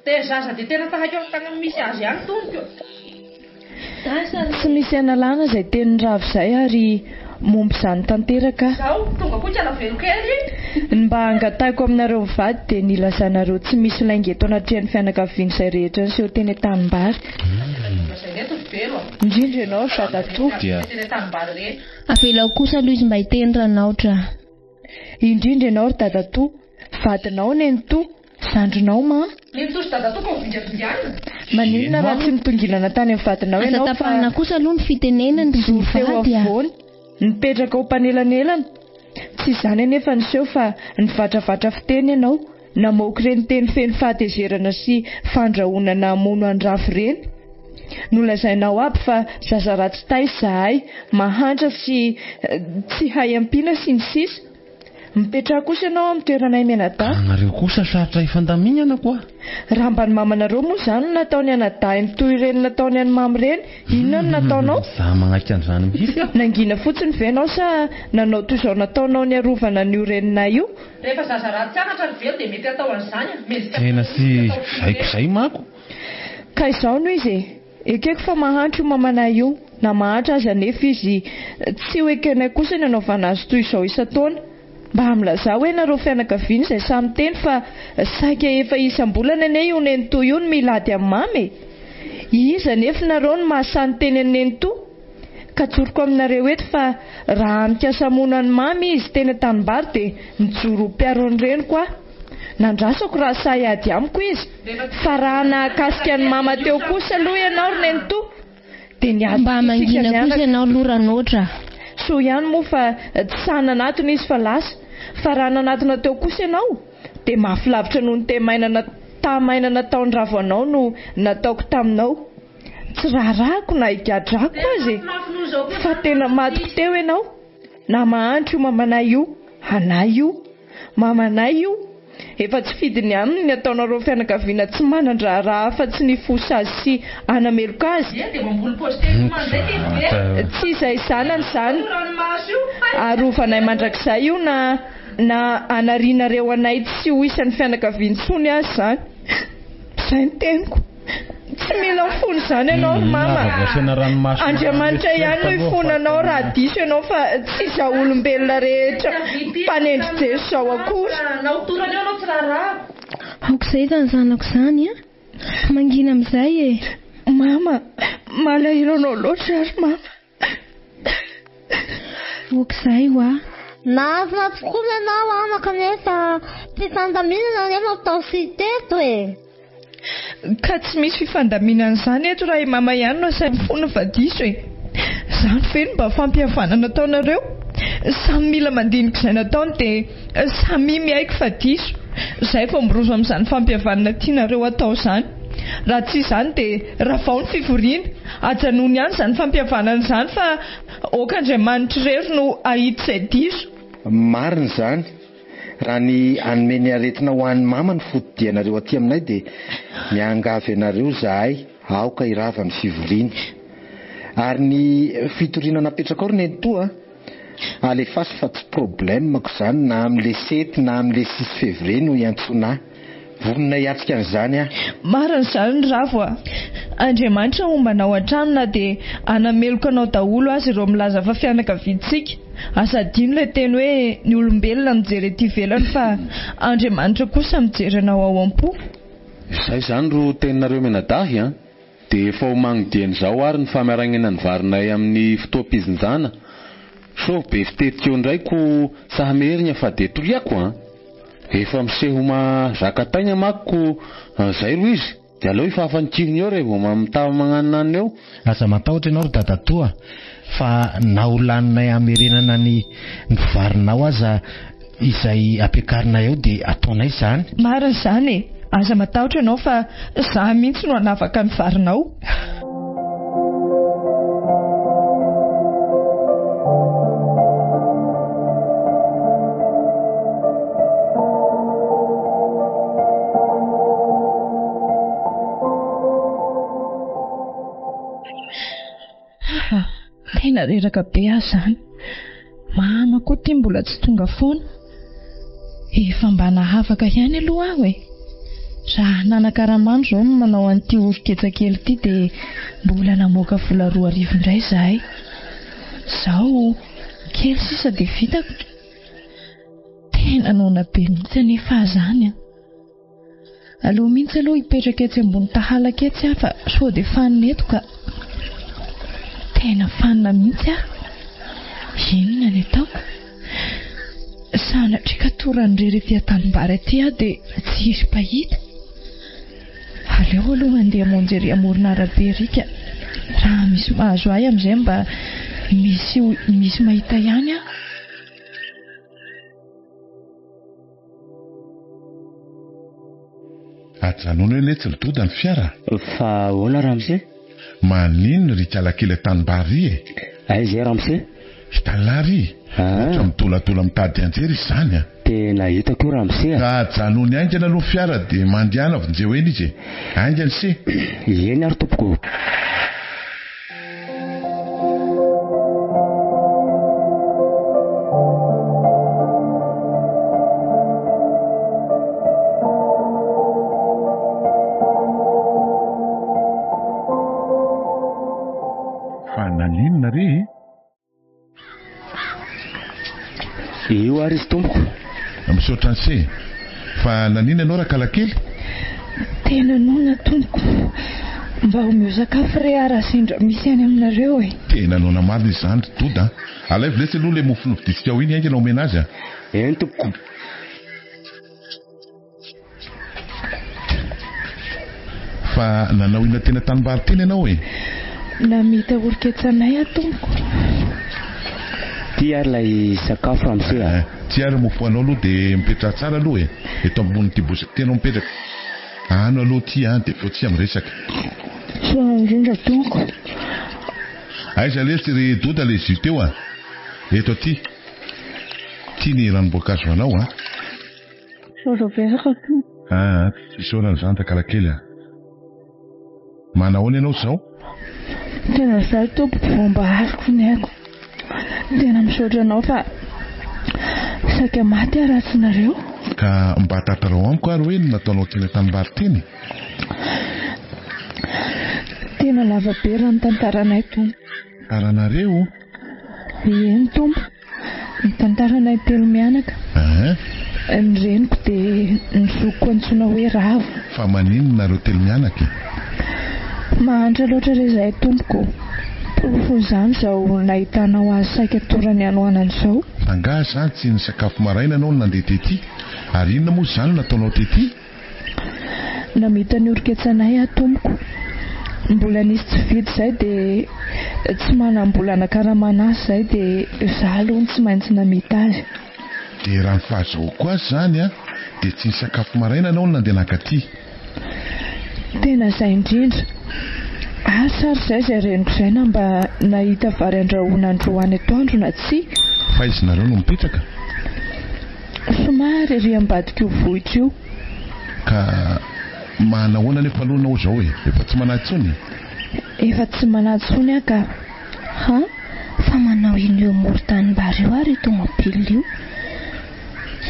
Dia zaza dia tena tahaka eo an-tagnany misy azy ihany tompoko. Tsy misy analana izay tenin'i Ravo izay ary momba izany tanteraka aho. Zao tonga koa kala velo kely. Ny mba angatahiko aminareo mivady dia ny hilazanareo tsy misy lainga eto anatrehan'ny fianakaviana izay rehetra niseho teny an-tanimbary. Indrindra ianao ry dadatoa. Avelao kosa aloha izy mba hiteny Ranaotra a. Indrindra ianao ry dadatoa. Vadinao nenitoa. Zandrinao mama. Nenitoa sy dadatoa ka ho dingadinganina. Maninona raha tsy nitongilana tany amin'ny vadinao Aza ianao fa tapahana kosa aloha ny fitenenany ry nijoro teo mivady a. afovoany. Nipetraka ho mpanelanelana. Tsy izany anefa niseho fa nivatravatra fiteny ianao. Namoaka ireny teny feno fahatezerana sy fandrahonana hamono an'i Ravo ireny. Nolazainao aby fa zaza ratsy taiza izahay, mahantra sy tsy hay ampiana sy ny sisa Mipetraha kosa ianao amin'ny toeranay mianadahy. Ka nareo kosa sarotra hifandaminana koa. Raha mba ny mamanareo moa izany no nataony anadahiny toy ireny nataony an'i mamy ireny, inona no nataonao? Za manaiky an'izany mihitsy aho. Nangina fotsiny ve ianao sa nanao toy izao nataonao niarovana an'io reninay io? Rehefa zaza ratsy anatra ry velo dia mety atao an'izany a! Mendrika Tena tsy haiko izay manko. Ka izao no izy e! Ekeko fa mahantra io mamanay io, na mahantra aza anefa izy tsy ho ekenay kosa ny hanaovana azy toy izao isan-taona. Mba milazà hoe nareo fianakaviana izay sahy miteny fa saika efa isam-bolana anie io nenitoa io no mila ady amin'i mama e! Iza anefa nareo no mahasahy niteny an'i nenitoa? Ka tsoriko aminareo eto fa raha mikasa hamono an'i Mamy izy teny an-tanimbary dia nijoro ho mpiaro ny reniko aho. Nandrasako raha sahy hiady amiko izy fa raha nahakasika an'i Mama teo kosa aloha ianao ry nenitoa dia niady Mba kosa isika mangina kosa mianaka. ianao aloha Ranoatra a. Soa ihany moa fa tsy sahy nanatona izy fa lasa. Fa raha nanatona teo kosa ianao dia mafy lavitra noho ny tehamaina tahamaina nataon'i Ravo anao no nataoko taminao. Tsy raharahako na higadrako aza e! Fa tena matiko teo ianao, na mahantra io mamanay io, anay io, mamanay io, efa tsy fidiny aminy ny ataonareo fianakaviana tsy manan-draharaha afa-tsy ny hifosa azy sy hanameloka azy. Tsy izay zanany izany, arovanay mandrakizay io na na anarianareo anay tsy ho isan'ny fianakaviana intsony aza izany. Izay ny teniko. Tsy mila mifona izany ianao ry mama a! Andriamanitra ihany no hifona anao raha diso ianao fa tsy izao olombelona rehetra mpanendry Jeso izao akory. Aoka izay izany zanako izany a! Mangina amin'izay e! Mama, malahelo anao loatra aho ry mama. Aoka izay hoa. Nahafinaritra tokoa ny anao anaka nefa fifandaminana anie no atao teto e. Ka tsy misy fifandaminana izany eto raha i mama ihany no asainy mifona fa diso e. Izany ve no mba fampihavanana ataonareo? Samy mila mandinika izay nataony dia samia miaiky fa diso. Izay vao miroso amin'izany fampihavanana tianareo atao izany. Raha tsy izany dia ravao ny fivoriana. Ajanony ihany izany fampihavanana izany fa aoka Andriamanitra irery no hahita izay diso. Marina izany. Raha ny hanome ny aretina ho an'i mama no fotodianareo aty aminay dia miangavy anareo izahay aoka hirava ny fivoriana. Ary ny fitoriana napetrakao ry nenitoa a! Alefaso fa tsy problème-ko izany na amin'ny le sept na amin'ny le six février no hiantsoana ahy. Vonona hiatrika an'izany aho. Marina izany ry Ravo a! Andriamanitra homba anao hatrany na dia hanameloka anao daholo aza ireo milaza fa fianakaviantsika. Aza adino ilay teny hoe ny olombelona mijery ety ivelany fa Andriamanitra kosa mijery anao ao am-po. Izay izany ro teninareo mianadahy an! Dia efa omagno dieny izao ary ny famaragnana ny varinay amin'ny fotoam-pizinjana. Sao be fitetika eo indray ko sahy merigna fa dia toriako an! Efa miseho mahazaka taigna mako ko zay ro izy, dia aleo hifafa ny kihony eo revo mamitava magnanonanona eo. Aza matahotra ianao ry dadatoa fa na ho laninay hamerenana ny ny varinao aza izay ampiakarinay eo dia ataonay izany. Marina izany e! Aza matahotra ianao fa za mihitsy no hanavaka ny varinao. Tena reraka be aho izany. Mama koa ity mbola tsy tonga foana. Efa mba nahavaka ihany aloha aho e. Raha nanakaramano izao no manao an'ity orin-ketsa kely ity dia mbola namoaka vola 2000 indray izahay. Izao kely sisa dia vitako. Tena noana be mihitsy anefa aho izany an. Aleo mihitsy aloha hipetraka etsy ambony tahalaka etsy aho fa sao dia fanina eto ka. Tena fanina mihitsy aho. Inona ny ataoko? Sanatria ka toran'irery ety an-tanimbary aty aho dia tsy hisy mpahita. Aleo aloha mandeha hamonjy ery amoron'arabe ery ka. Raha misy mahazo ahy amin'izay mba misy misy mahita ihany aho. Ajanony anie tsy doda ny fiara. Fa ahoana ramose? Maninona ry ikalakely an-tanimbary ry e? Aiza e ramose? Hitan'lah ry? Ohatra midoladola mitady anjery izy izany a! Tena hitako io ramose a! Ka ajanony haingana aloha ny fiara dia mandehana vonjeo eny izy e! Haingana se! Eny ary tompoko. Fa naninona re e? Io ary izy tompoko. Misaotra an'se. Fa naninona ianao rakalakely? Tena noana tompoko. Mba omeo sakafo re aho raha sendra misy any aminareo e. Tena noana marina izany ry Doda a. Alaivo letsy aloha ilay mofo novidintsika ao iny haingana omena azy a. Eny tompoko. Fa nanao inona teny an-tanimbary teny ianao e? Namita oriketsanay aho tompoko. Ty ary ilay sakafo ramose a. Ty ary mofo anao aloha dia mipetraha tsara aloha e. Eto ambonin'ity bozaka ity ianao mipetraka. Ano aloha ty an, dia avy eo tsika miresaka. Soa indrindra tompoko. Aiza letsy ry Doda le jus teo a? Eto aty. Ty ny ranom-boankazo anao a. Misaotra betsaka tompoko. Aa, tsy isaorana izany Rakalakely a. Manahoana ianao izao? Tena izay tompoko vao mba azoko ny aiko. Tena misaotra anao fa saika maty aho raha tsy nareo. Ka mba tantarao amiko ary hoe ny nataonao teny an-tanimbary teny e. Tena lava be raha ny tantaranay tompoko. Tantaranareo? Eny tompo. Ny tantaranay telo mianaka. Eeh. Ny reniko dia ny zokiko antsoina hoe Ravo. Fa maninona nareo telo mianaka e? Mahantra loatra re izahay tompoko. Porofon'izany izao nahitanao azy saika torany hanoanana izao. Angaha izany tsy nisakafo maraina ianao no nandeha tety? Ary inona moa izany no nataonao tety? Namita ny oriketsanay aho tompoko. Mbola nisy tsy vita izay dia tsy manam-bola hanakaramana azy izay dia izaho aloha no tsy maintsy namita azy. Dia raha ny fahazahoako azy izany an, dia tsy nisakafo maraina ianao no nandeha nankaty. Tena izay indrindra. Asa ary izay izay reniko izay na mba nahita vary andrahoina androany atoandro na tsia. Fa aiza nareo no mipetraka? Somary ery ambadik'io vohitra io. Ka manahoana anefa aloha ianao izao e? Efa tsy manahy intsony? Efa tsy manahy intsony aho ka. Ha? Fa manao inona eo amoron-tanimbary eo ary io tomobile io?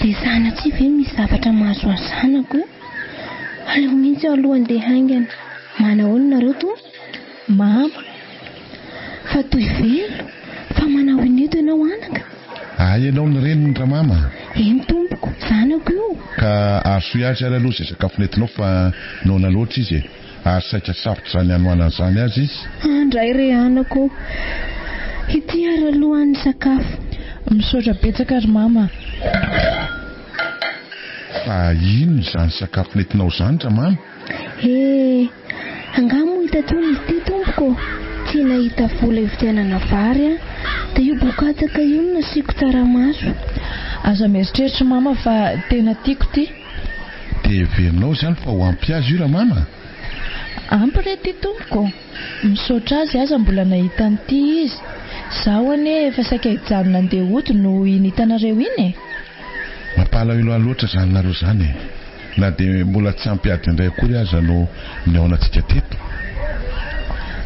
Dia sanatria ve misy zavatra mahazo ny zanako io? Aleo mihitsy aho aloha handeha haingana. Manahoana nareo toa? Mama. Fa toy velo? Fa manao inona eto ianao anaka? Hay ianao ny reniny Ramama? Eny tompoko, zanako io. Ka arosoy azy ary aloha izay sakafo nentinao fa noana loatra izy e! Ary saika sarotra izany hanoanana izany azy izy. Andray re anako ô! Ity ary aloha ny sakafo. Misaotra betsaka ry mama a! Fa inona izany sakafo nentinao izany Ramama? Eh! Angaha moa hita intsony izy ity tompoko ô? Tsy nahita vola hividianana vary aho, dia io bokatsaka io no nasiako tsaramaso. Aza mieritreritra mama fa tena tiako ity. Dia heverinao izany fa ho ampy azy io Ramama? Ampy re ity tompoko ô! Misaotra azy aza mbola nahita an'ity izy. Izaho anie efa saika hijanona handeha hody noho iny hitanareo iny e! Mampalahelo ahy loatra izany nareo izany e! Na dia mbola tsy ampy adiny iray akory aza no nihaonantsika teto.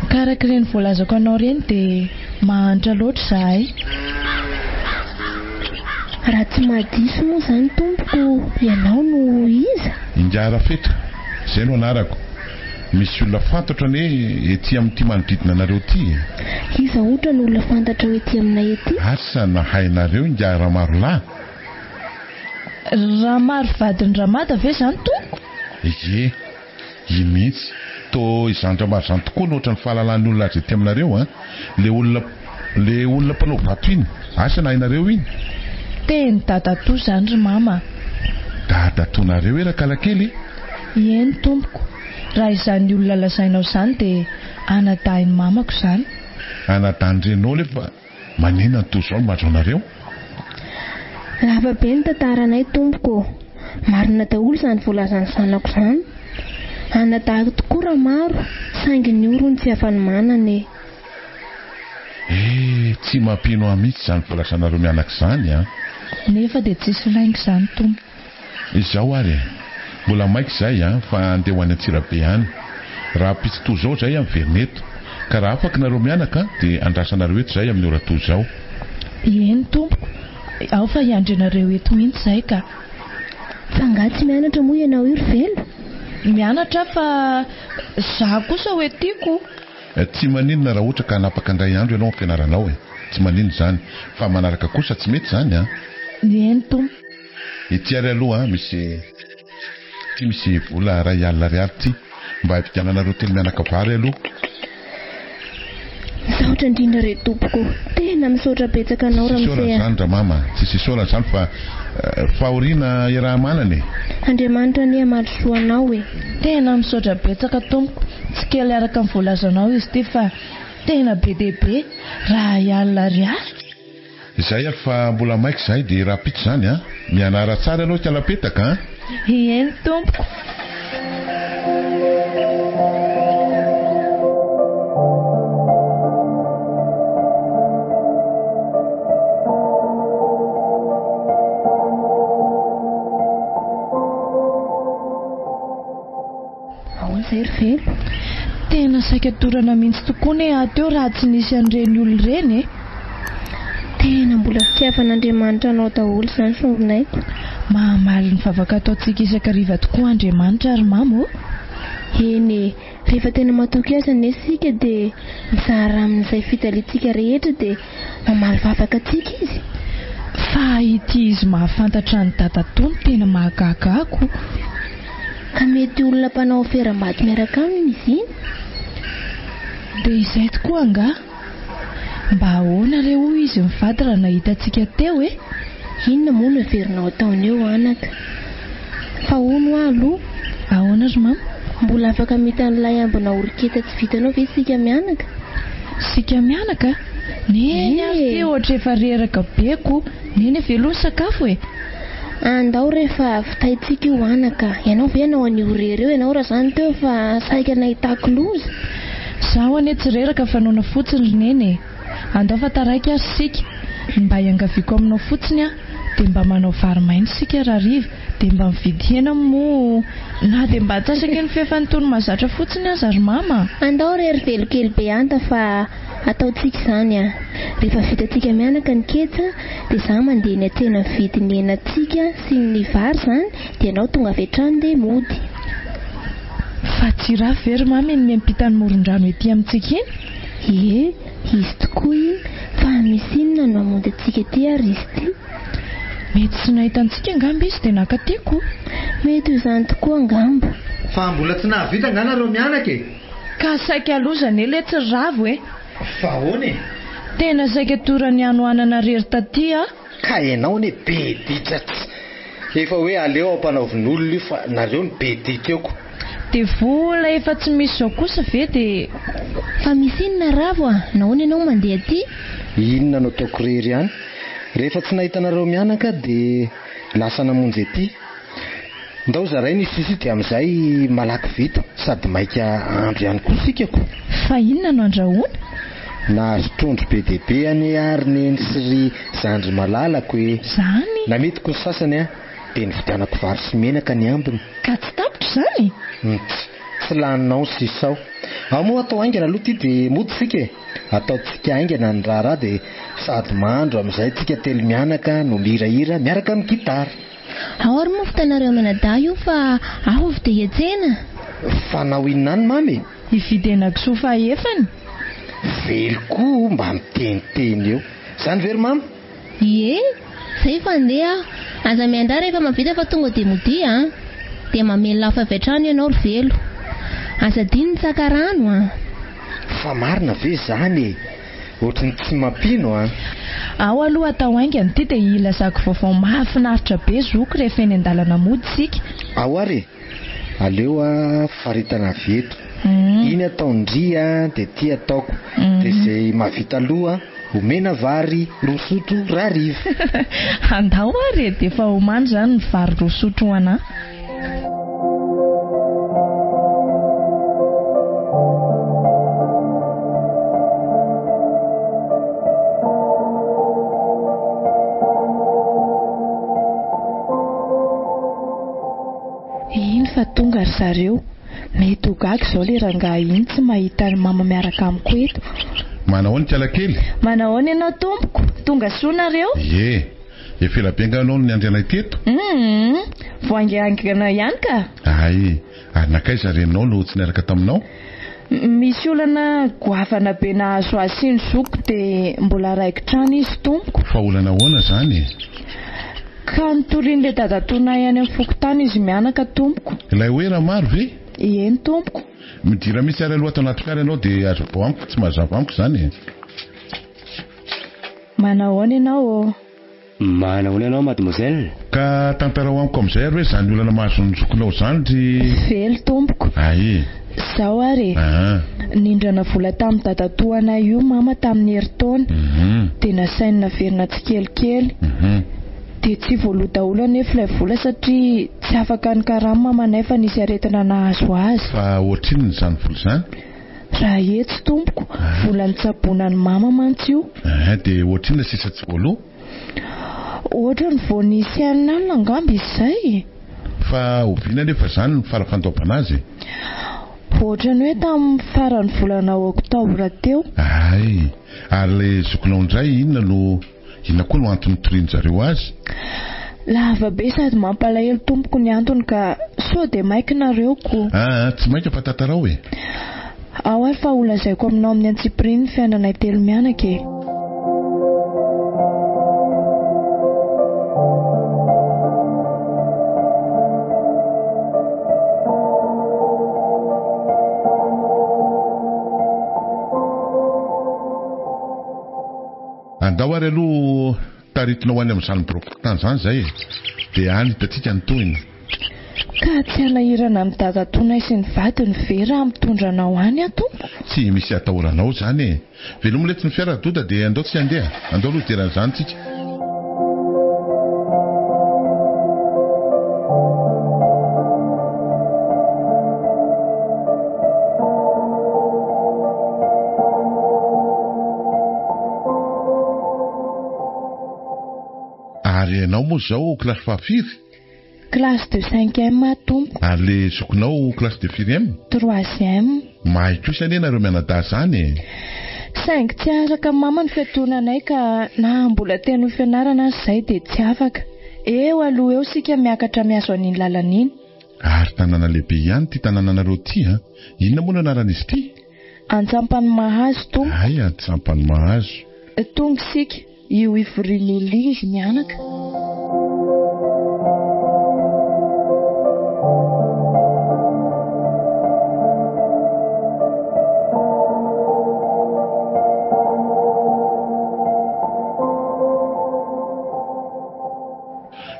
Ka araka ireny voalazako anao ireny dia mahantra loatra izahay. Raha tsy mahadiso moa izany tompoko ianao no iza? Ingahy Rafetra, izay no anarako. Misy olona fantatro anie ety amin'ity manodidina anareo ity e. Iza ohatra no olona fantatrao ety aminay ety? Asa na hainareo ingahy Ramarolahy? Ramaro vadin'i Ramada ve izany tompoko? Ie, iny mihitsy. Toa izany Ramaro izany tokoa no ohatran'ny fahalalan'ny olona azy ety aminareo an! Le olona le olona mpanao vato iny, asa na hainareo iny? Teny dadatoa izany ry mama a! Dadatoanareo e rakalakely e! Eny tompoko, raha izany olona lazainao izany dia anadahin'ny mamako izany. Anadahin-drenao nefa Manina ny toy izao no mahazo anareo? Lava be ny tantaranay tompoko ô! Marina daholo izany voalazan'ny zanako izany. Anadahiko tokoa Ramaro saingy ny orony tsy afa-nomanana e! Eh! Tsy mampino ahy mihitsy izany voalazanareo mianaka izany an! Nefa dia tsisy lainga izany tompoko. Izao ary e! Mbola maika izay an, fa andeha ho any Antsirabe any. Rahampitso toa izao izay an miverina eto. Ka raha afaka nareo mianaka an, dia andrasanareo eto izay amin'ny ora toa izao. Eny tompoko, ao fa hiandry anareo eto mihitsy izahay ka. Fa angaha tsy mianatra moa ianao io ry Velo? Mianatra aho fa za kosa hoe tiako. Tsy maninona raha ohatra ka hanapaka indray andro ianao amin'ny fianaranao e! Tsy maninona izany. Fa manaraka kosa tsy mety izany an! Eny tompoko. Ity ary aloha misy ity misy vola iray alina ariary ity mba hividiananareo telo mianaka vary aloha. Misaotra indrindra re tompoko. Tena misaotra betsaka anao Tsisy ramose isaorana a. izany Ramama, tsisy isaorana izany fa fahoriana iaraha-manana e. Andriamanitra anie hamaly soa anao e. Tena misaotra betsaka tompoko, tsy kely araka ny voalazanao izy ity fa tena be dia be, ray alina ariary. Izay ary fa mbola maika izahay dia rahampitso izany an! Mianara tsara ianao Ikalapetaka an! Eny tompoko. Ahoana izay ry Velo? Tena saika dorana mihitsy tokoa ne aho teo raha tsy nisy an'ireny olona ireny e! Tena mbola fitiavan'Andriamanitra anao daholo izany sombinaiko. Mahamaly ny vavaka ataontsika isan-kariva tokoa Andriamanitra ry mama ô! Eny e, rehefa tena matoky Azy anie isika dia mizara amin'izay fijaliantsika rehetra dia mamaly vavaka antsika Izy. Fa ity izy mahafantatra an'i dadatoa no tena mahagaga ahy ko! Ka mety olona mpanao aferam-bato miaraka aminy izy iny? Dia izay tokoa angaha? Mba ahoana re hoy izy mivady raha nahita antsika teo e? Inona moa no heverinao ataony eo anaka? Fa hono hoa aloha? Ahoana ry mama? Mbola afaka mita an'ilay ambina oriketa tsy vitanao ve isika mianaka? Isika mianaka? Neny ary ity ohatra efa reraka be ko! Neny avy aloha ny sakafo e! Andao re fa vitaintsika io anaka. Ianao ve hanao an'io irery eo ianao raha zany teo fa saika nahitako loza. Zaho anie tsy reraka fa noana fotsiny ry neny e! Andao fa taraiky ary isika. Ny mba iangaviako aminao fotsiny aho dia mba manao vary maina isika rahariva dia mba mividy hena moa na dia mba antsasaky ny fefan'ny tony mahazatra fotsiny aza ry mama a! Andao re ry velokely be anta fa ataontsika izany a! Rehefa vitantsika mianaka ny ketsa dia za mandeha eny an-tsena mividy ny henantsika sy ny vary izany dia ianao tonga avy hatrany dia mody. Fa tsy rafy ve ry mama iny miampita ny moron-drano ety amintsika iny? Ie, izy tokoa iny. Fa misy inona no hamonjy antsika aty ary izy ity? Mety tsy nahita antsika angamba izy dia naka aty ko. Mety ho izany tokoa angamba. Fa mbola tsy nahavita angaha nareo mianaka e? Ka saika loza anie letsy ry Ravo e! Fa ahoana e? Tena saika toran'ny hanoanana rery taty aho. Ka ianao anie be ditra tsy. Efa hoe aleo ampanaovin'olona io fa nareo no be ditra eo ko. Dia vola efa tsy misy izao kosa ve dia. Fa misy inona Ravo a? Nahoana ianao mandeha aty? Inona no ataoko rery any? Rehefa tsy nahita anareo mianaka dia lasa namonjy aty. Ndao zaraina io sisa io dia amin'izay malaky vita sady maika andro ihany koa isika ko. Fa inona no andrahoina? Nahazo trondro be dia be anie ary neny sy ry zandry malalako e! Zany? Namidiko ny sasany an, dia nividianako vary sy menaka ny ambiny. Ka tsy tapitra izany? Nts, tsy laninao ny sisa ao. Ao moa atao haingana aloha ity dia mody isika e! Ataontsika haingana ny raharaha dia sady mandro amin'izay tsika telomianaka no mihirahira miaraka amin'ny gitara. Ao ary moa vitanareo mianadahy io fa aho avy dia hiantsena. Fanao inona any mamy e? Hividy henakisoa fahefany. Velo koa mba miteniteny eo. Zany ve ry mama? Ie, zay fa andeha aho. Aza miandrara rehefa mahavita fa tonga dia modia an. Dia mamely lafo avy hatrany ianao ry Velo. Aza adino ny tsaka rano an. Fa marina ve zany e? Ohatry ny tsy mampino an! Ao aloha atao haingana ity dia hilazako vaovao mahafinaritra be zoky rehefa eny an-dalana mody isika. Ao ary e! Aleo a faritana avy eto. Iny ataon-dry a dia ity ataoko. Dia izay mahavita aloha omena vary roa sotro rahariva. Andao ary e! Dia efa omano izany ny vary roa sotro ho anà. Iny fa tonga ry zareo. Mety ho gaga izao ilay rangahy iny tsy mahita an'i mama miaraka amiko eto. Manahoana ikalakely? Manahoana ianao tompoko? Tonga soa nareo? Ie. Efa ela be angaha ianao no niandry anay teto? Humm. Vao haingahaingana ihany ka. Hay. Ary nankaiza ry reninao no tsy niaraka taminao? Misy olana goavana be nahazo ahy sy ny zokiko dia mbola raikitra any izy tompoko. Fa olana ahoana izany e? Ka nitorian'ilay dadatoanay any amin'ny fokontany izy mianaka tompoko. Ilay hoe Ramaro ve? Eny tompoko. Midira mihitsy ary aloha ato anaty fiara ianao dia hazavao amiko fa tsy mazava amiko izany e. Manahoana ianao ô? Manahoana ianao mademoiselle? Ka tantarao amiko amin'izay ary hoe izany olana mahazo ny zokinao izany ry. Velo tompoko. Ae. Izao ary e. Aa. Nindrana vola tamin'ny dadatoanay io mama tamin'ny herintaona. Dia nasainy naverina tsikelikely. Dia tsy voaloa daholo anefa ilay vola satria tsy afaka nikarama mamanay fa nisy aretina nahazo azy. Fa ohatrinona izany vola izany? Raha etsy tompoko, vola nitsaboana an'i mama mantsy io. Eeh, dia ohatrinona sisa tsy voaloa? Ohatra ny vao nisy enina alina angamba izy izay e. Fa oviana anefa izany ny fara-fandoavana azy e? Ohatra ny hoe tamin'ny faran'ny volana oktobra teo. Hay! Ary ilay zokinao indray inona no, inona koa no antony nitorian-jareo azy? Lava be sady mampalahelo tompoko ny antony ka sao dia maika nareo ko. Aa, tsy maika fa tantarao e! Ao ary fa ho lazaiko aminao amin'ny antsipiriany ny fiainanay telo mianaka e! Andao ary aloha taritina ho any amin'izany biraom-pokontany izany izay e! Dia any hitantsika ny tohiny. Ka tsy hanahirana amin'i dadatoanay sy ny vadiny ve raha mitondra anao any aho tompoko? Tsy misy atahoranao izany e! Velomy letsy ny fiara Doda dia andao tsika handeha. Andao aloha hijery an'izany tsika. Ary ianao moa izao kilasy fahafiry? Classe de cinquième aho tompoko. Ary le zokinao classe de firième? Troisième. Mahay kosa anie nareo mianadahy zany e! Saingy tsy araka mama ny fiantonanay ka na mbola te hanohy fianarana aza izay dia tsy afaka. Eo aloha eo isika miakatra mihazo an'iny lalana iny. Ary tanàna lehibe ihany ity tanànanareo ity an! Inona moa no anaran'izy ity? Antsampanimahazo tompoko. Hay Antsampanimahazo. Tonga isika, io ivorian'ny olona io izy mianaka.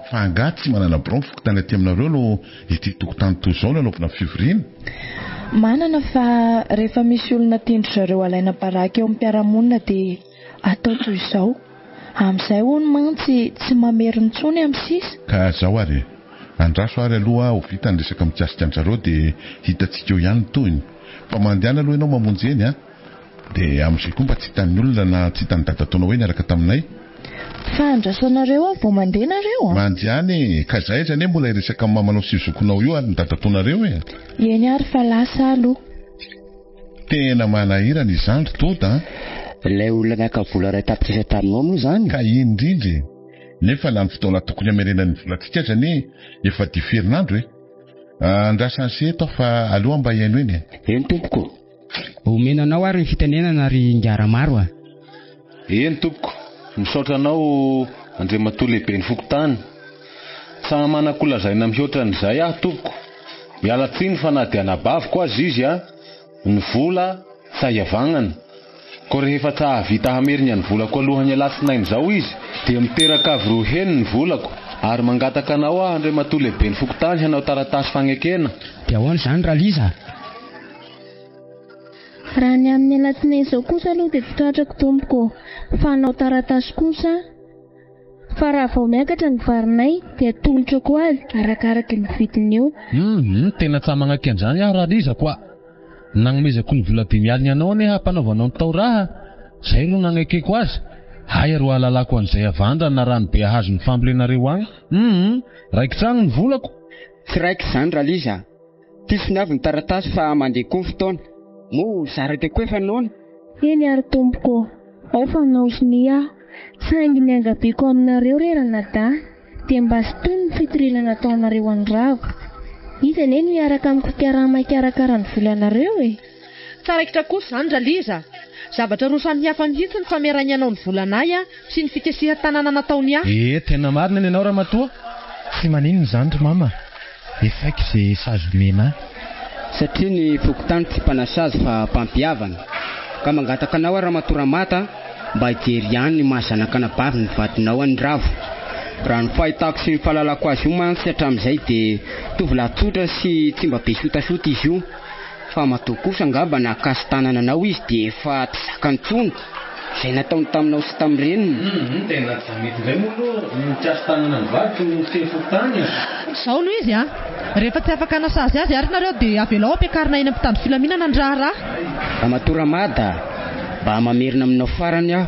Fa angaha tsy manana birao ny fokontany aty aminareo no ity tokotany toy izao no anaovana fivoriana? Manana fa rehefa misy olona tian-dry zareo alaina baraka eo amin'ny mpiara-monina dia atao toy izao. Amin'izay hono mantsy tsy mamerina intsony amin'ny sisa. Ka zao ary e! Andraso ary aloha ho vita ny resaka mikasika an-dry zareo dia hitantsika eo ihany ny tohiny. Fa mandehana aloha ianao mamonjy eny a! Dia amin'izay koa mba tsy hitan'ny olona na tsy hitan'ny dadatoanao hoe niaraka taminay. Fa andrasanareo aho vao mandeha nareo a! Mandehana e! Ka za aiza anie mbola hiresaka amin'ny mamanao sy zokinao io ary ny dadatoanareo e! Eny ary fa lasa aloha. Tena manahirana izany ry Doda a! Ilay olona naka vola 1 tapitrisa taminao moa izany? Ka iny indrindra e! Nefa na ny fotoana tokony hamerenany ny volantsika aza anie efa dify herinandro e! Andrasany sy eto aho fa aleo aho mba hihaino eny e! Eny tompoko. Omena anao ary ny fitenenana ry Ingahy Ramaro a! Eny tompoko, misaotra anao Andriamatoa Lehiben'ny Fokontany. Tsa manan-kolazaina mihoatra an'izay aho tompoko. Miala tsiny fa na dia anabaviko aza izy a, ny vola tsa iavagnana. Koa rehefa tsa hahavita hamerigna ny volako alohan'ny alatsinainy izao izy dia miteraka avy roa heny ny volako ary mangataka anao aho Andriamatoa Lehiben'ny Fokontany hanao taratasy fagnekena. Dia ahoana izany Raliza a? Raha ny amin'ny alatsinainy izao kosa aloha dia tsy tratrako tompoko ô! Fa hanao taratasy kosa fa raha vao miakatra ny varinay dia atolotrako azy arakaraky ny vidiny eo. Hum, tena tsa magnaky an'izany aho Raliza koa. Nagnomezako ny vola dimy aligny anao anie hampanaovanao ny tao raha, zay ro nagnekeko azy. Aia ro ahalalako an'izay havandra na rano be ahazo ny fambolenareo agny. Hum, raikitra agny ny volako. Tsy raikitra izany Raliza a! Ty soniavy ny taratasy fa mandeha koa ny fotoana. Moa zara dia koa efa noana. Eny ary tompoko ô, ao fa hanao sonia aho, saingy ny angaviako aminareo re ranadahy dia mba sintomy ny fitoriana nataonareo an'i Ravo. Izy anie no hiaraka amiko hikarama hikarakara ny volanareo e! Tsy raikitra kosa izany Raliza a! Zavatra roa samihafa mihitsy ny fameragnanao ny volanay sy ny fikasihan-tanàna nataony ahy. Ee, tena marina ny anao ramatoa. Tsy maninona izany ry mama, efaiko ze sazy omena ahy. Satria ny fokontany tsy mpanasazy fa mpampihavana. Ka mangataka anao aho ramatoa Ramata mba hijery ihany ny maha zanak'anabavy ny vadinao an'i Ravo. Raha ny fahitako sy ny fahalalako azy io mantsy hatramin'izay dia tovolahy tsotra sy tsy mba be sotasota izy io. Fa matoa kosa angamba nahakasi-tanana anao izy dia efa tsy zakany intsony izay nataony taminao sy tamin'ny reniny. Humm tena tsy mety indray moa aloha ny mikasi-tanana ny vadiko no fiteny fokontany e! Izao no izy a! Rehefa tsy afaka hanasazy azy ary nareo dia avelao ampiakarina eny amin'ny mpitandro filaminana ny raharaha. Ramatoa Ramada, mba mamerina aminao farany aho,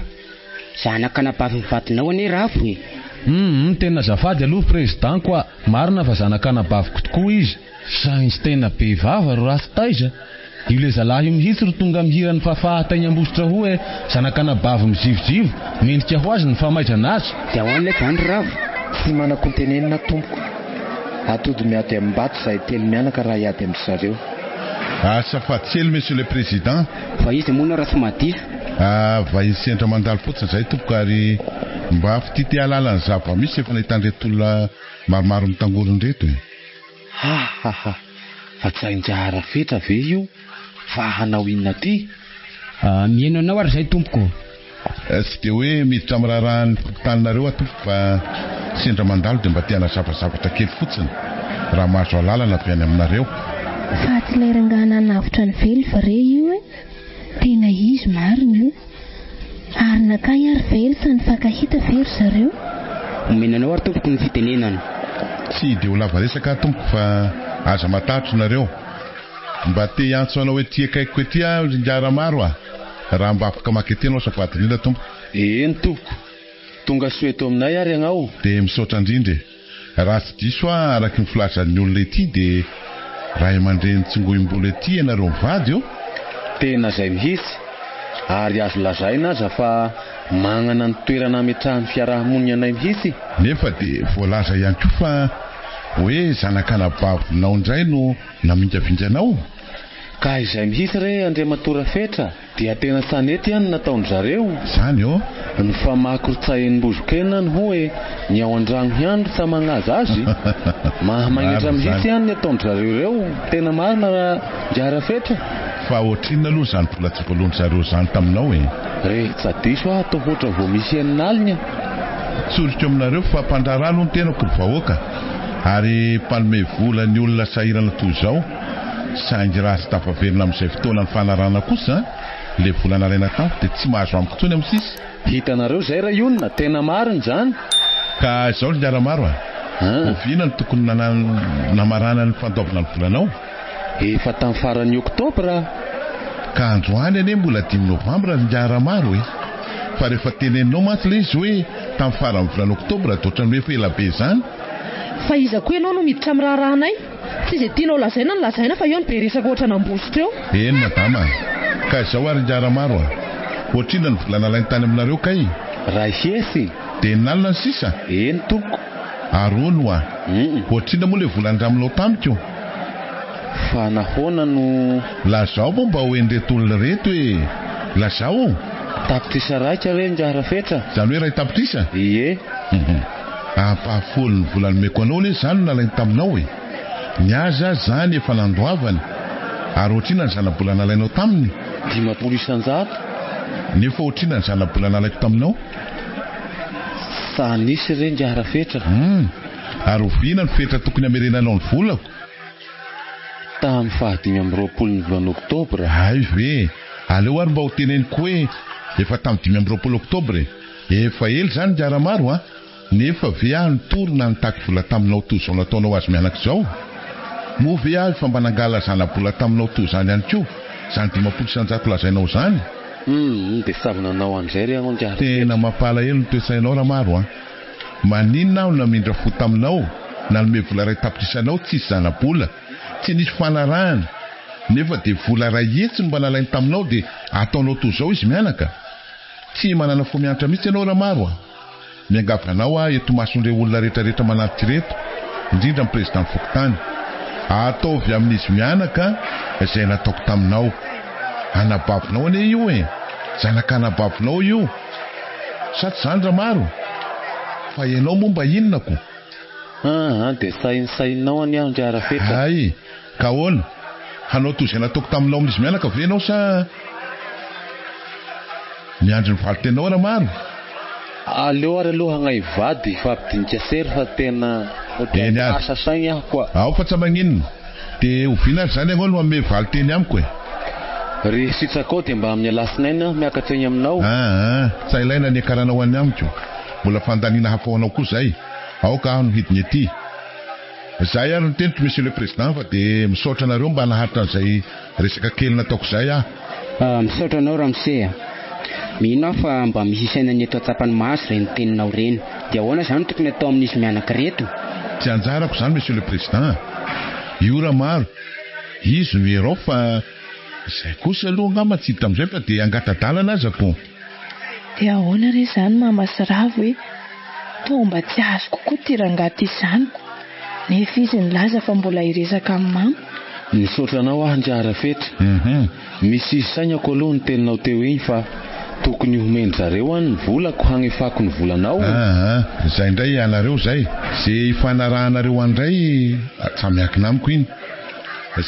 zanak'anabavin'ny vadinao anie Ravo e! Humm tena azafady aloha président ko a! Marina fa zanak'anabaviko tokoa izy. Saingy tena be vava ry ratsy taiza. Io le zalahy io mihitsy ro tonga mihira ny fahafaha teny Ambositra hoe zanak'anabavy mizivozivo, mendrika ho azy ny famaizana azy. Dia ahoana ilay zany ry Ravo? Tsy manan-kontenenina tompoko. Atody miady amim-bato izahay telo mianaka raha hiady amin-dry zareo. Azafady kely Monsieur le Président. Fa iza moa ianao raha tsy mahadiso? Ah, vahiny sendra mandalo fotsiny izahay tompoko ary mba fitia te hahalala ny zava-misy efa nahitan'ireto olona maromaro mitangorona ireto e. Ha ha ha! Fa tsy hain-jahara fetra ve io fa hanao inona aty? Mihaino anao ary izay tompoko. Tsy dia hoe miditra amin'ny raharahan'ny fokontaninareo aho tompoko fa sendra mandalo dia mba te hanazava zavatra kely fotsiny raha mahazo alalana avy any aminareo. Fa tsy ilay rangahy nanavotra an'i Velo va re io e? Tena izy marina io. Ary nankay ary Velo sa nifankahita ve ry zareo? Omena anao ary tompoko ny fitenenana. Tsy dia ho lava resaka aho tompoko fa aza matahotra nareo. Mba te hiantso anao ety akaikiko ety aho ry ingahy Ramaro a! Raha mba afaka maka ety ianao azafady indrindra tompoko. Eny tompoko. Tonga soa eto aminay ary ianao. Dia misaotra indrindra e. Raha tsy diso aho araky ny filazan'ny olona ety dia ray aman-dreny tsingoim-bolo ety ianareo mivady ô! Tena izay mihitsy, ary azo lazaina aza fa mañana ny toerana ametrahan'ny fiaraha-monina anay mihitsy. Nefa dia voalaza ihany koa fa hoe zanak'anabavinao indray no namingavinga anao. Ka izay mihitsy re Andriamatoa Rafetra dia tena tsa nety ihany ny nataon-dry zareo. Zany ô? Ny famaky ry tsa enim-bozon-kena ny hoe ny ao an-dragno ihany ry tsa magnaza azy. Mahamagnitra mihitsy ihany ny ataon-dry zareo ireo. Tena marina raha Ingahy Rafetra. Fa ohatrinona aloha izany vola tsy voaloan-dry zareo izany taminao e? Re, tsa diso aho atao hoatra vao misy enin'alina. Tsoriko aminareo fa mpandraharaha aloha ny tenako ry vahoaka ary mpanome vola ny olona sahirana toy izao saingy raha tsy tafaverina amin'izay fotoana nifanarahana kosa ilay vola nalaina tamiko dia tsy mahazo amiko intsony amin'ny sisa. Hitanareo izay Rayonina, tena marina izany. Ka izao ry Ngiaramaro a! Oviana no tokony namarana ny fandoavana ny volanao? Efa tamin'ny faran'ny oktobra. Ka androany anie mbola dimy novambra ry ingahy Ramaro e! Fa rehefa teneninao mantsy ilay izy hoe tamin'ny faran'ny volana oktobra dia ohatran'ny hoe efa ela be izany. Fa iza koa ianao no miditra amin'ny raharahanay? Tsy izay tianao lazaina no lazaina fa eo no be resaka ohatran'Ambositra eo. Eny madama a! Ka izao ary ingahy Ramaro a! Ohatrinona ny vola nalainy tany aminareo kay? Ray hetsy. Dia enina alina ny sisa? Eny tompoko. Ary hono hoa, ohatrinona moa ilay vola andraminao tamiko? Fa nahoana no. Lazao moa mba ho hen'ireto olona ireto e! Lazao! Tapitrisa raika re ingahy Rafetra? Izany hoe iray tapitrisa? Ie. Hum. Ampahafolon'ny vola nomeko anao anie izany no nalainy taminao e! Ny azy aza izany efa nandoavany. Ary ohatrinona ny zana-bola nalainao taminy? 50 isan-jato. Nefa ohatrinona ny zana-bola nalaiko taminao? Sa nisy re ingahy Rafetra? Hum. Ary oviana ny fetra tokony hamerenanao ny volako? Tamin'ny faha 25 ny volana oktobra. Hay ve! Aleo ary mba ho teneniko hoe efa tamin'ny 25 oktobra e! Efa ela izany ingahy Ramaro a! Nefa ve aho nitory na nitaky vola taminao toy izao nataonao azy mianaka izao? Moa ve aho efa mba nangala zana-bola taminao toy izany ihany koa, izany 50% lazainao izany? Humm, dia samy nanao an'izay re anao ingahy Rafetra. Tena mampalahelo ny toe-tsainao Ramaro a! Maninona aho namindra fo taminao, nanome vola 1 tapitrisa anao tsisy zana-bola, tsy nisy fanarahana, nefa dia vola 100 no mba nalainy taminao dia ataonao toy izao izy mianaka? Tsy manana fo miantra mihitsy ianao Ramaro a! Miangavy anao aho eto imason'ireo olona rehetra rehetra manatrika ireto, indrindra ny président fokontany. Ataovy amin'izy mianaka izay nataoko taminao. Anabavinao anie io e! Zanak'anabavinao io. Sa tsy izany Ramaro? Fa ianao moa mba inona ko? Aa dia sahinsahininao anie aho ndry Rafetra. Hay! Ka ahoana? Hanao toy izay nataoko taminao amin'izy mianaka ve ianao sa. Miandry ny valin-teninao Ramaro. Aleo ary aloha hagnay vady hifampidinika sery fa tena Eny ohatran'ny ary. lasa saigny aho koa. Ao fa tsa magninona. Dia oviana ary zany ianao no hanome valin-teny amiko e? Ry sitrakao dia mba amin'ny alatsinainy aho miakatra eny aminao. Aa, tsa ilaina ny hiakaranao any amiko. Mbola fandaniana hafa ho anao koa zay. Aoka aho no hidina ety. Zay ary ny teniko Monsieur le Président fa dia misaotra anareo mba naharitra an'izay resaka kely nataoko izay aho. Misaotra anao ramose a! Mino aho fa mba misy isainan'ny eto an-tsapan'ny maso ireny teninao ireny. Dia ahoana izany no tokony atao amin'izy mianaka ireto? Tsy anjarako izany Monsieur le Président a! Io Ramaro, izy no erao fa izay kosa aloha angamba tsy hiditra amin'izay fa dia hangata-dalana aza ko! Dia ahoana re izany mama sy Ravo e? Toa mba tsy azoko koa ity rangahy ity izany ko! Nefa izy nilaza fa mbola hiresaka amin'i mama. Misaotra anao aho ndry Rafetra. Misy saignako aloha ny teninao teo igny fa tokony homen-dry zareo any ny volako hagnefako ny volanao. Aa, zay indray ianareo zay. Ze ifanarahanareo any ndray tsa miankina amiko iny.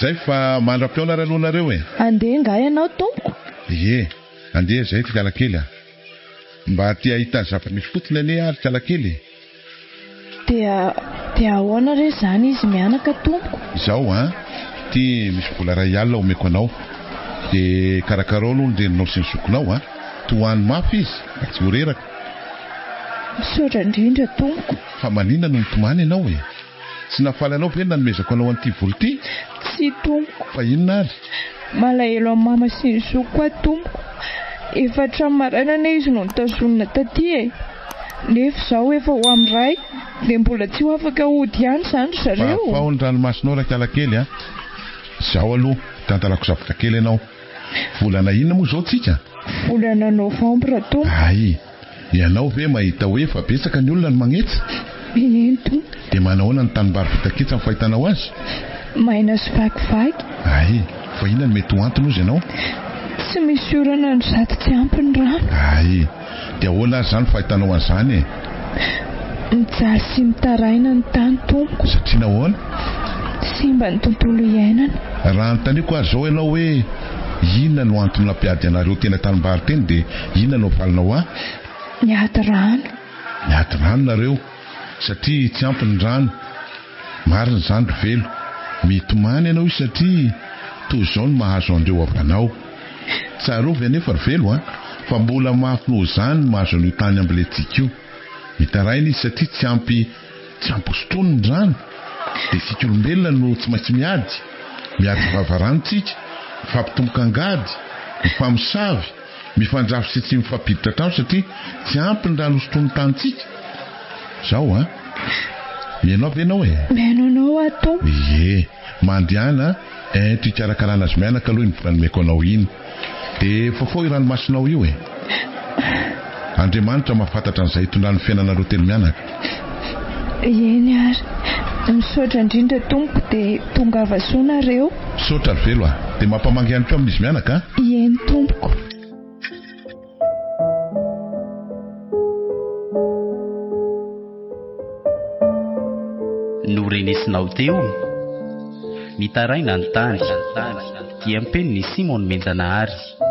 Zay fa mandra-pihaona ary aloha nareo e. Andeha nga ianao tompoko? Ie, andeha zay ry kalakely a. Mba te hahita zava-misy fotsiny anie aho ry kalakely e. Dia dia ahoana re izany izy mianaka tompoko? Izao an, ity misy vola 1000 omeko anao. Dia karakarao aloha ny reninao sy ny zokinao an. Tohano mafy izy mba tsy ho reraka. Misaotra indrindra tompoko. Fa maninona no mitomany ianao e? Tsy nahafaly anao ve ny nanomezako anao an'ity vola ity? Tsia tompoko. Fa inona ary? Malahelo an'i mama sy ny zokiko aho tompoko. Efa hatramin'ny maraina anie izy no notazonina taty e. Nefa izao efa ho amin'ny iray dia mbola tsy ho afaka hody ihany izany ry zareo. Fahafaho ny ranomasonao rakalakely a! Izao aloha, tantarako zavatra kely ianao. Volana inona moa izao tsika? Volana novambra tompoko. Hay! Ianao ve mahita hoe efa betsaka ny olona no magnetsa? Eny tompoko. Dia manahoana ny tanimbary vita ketsa ny fahitanao azy? Maina sy vakivaky. Hay, fa inona no mety ho antony hozy ianao? Tsy misy orana no sady tsy ampy ny rano. Hay, dia ahoana ary izany fahitanao an'izany e? Mijaly sy mitaraina ny tany tompoko. Satria nahoana? Simba ny tontolo iainana. Raha anontaniako ary izao ianao hoe inona no antony nampiady anareo teny an-tanimbary teny dia inona no havalinao ahy? Miady rano. Miady rano nareo satria tsy ampy ny rano. Marina izany ry Velo. Mitomany ianao io satria toy izao no mahazo an'ireo havanao. Tsarovy anefa ry Velo a, fa mbola mafy noho izany ny mahazo an'io tany ambolentsika io. Mitaraina izy satria tsy ampy tsy ampy hosotroiny ny rano. Dia isika olombelona no tsy maintsy miady. Miady vava rano tsika, mifampitomboka angady, mifamosavy, mifandrafy sy tsy mifampiditra trano satria tsy ampy ny rano hosotroin'ny tanintsika. Zao an! Mihaino ahy ve ianao e? Mihaino anao aho Tompo. Ie, mandehana ento hikarakarana azy mianaka aloha iny vola nomeko anao iny. Dia fafao io ranomasonao io e! Andriamanitra mahafantatra an'izay hitondran'ny fiainanareo telo mianaka. Eny ary. Misaotra indrindra Tompoko dia tongava soa nareo. Misaotra ry Velo a! Dia mampamangy ihany koa amin'izy mianaka a! Eny tompoko. Norenesinao teo? Mitaraina ny tany. Diam-penin'i Simon Nomenjanahary.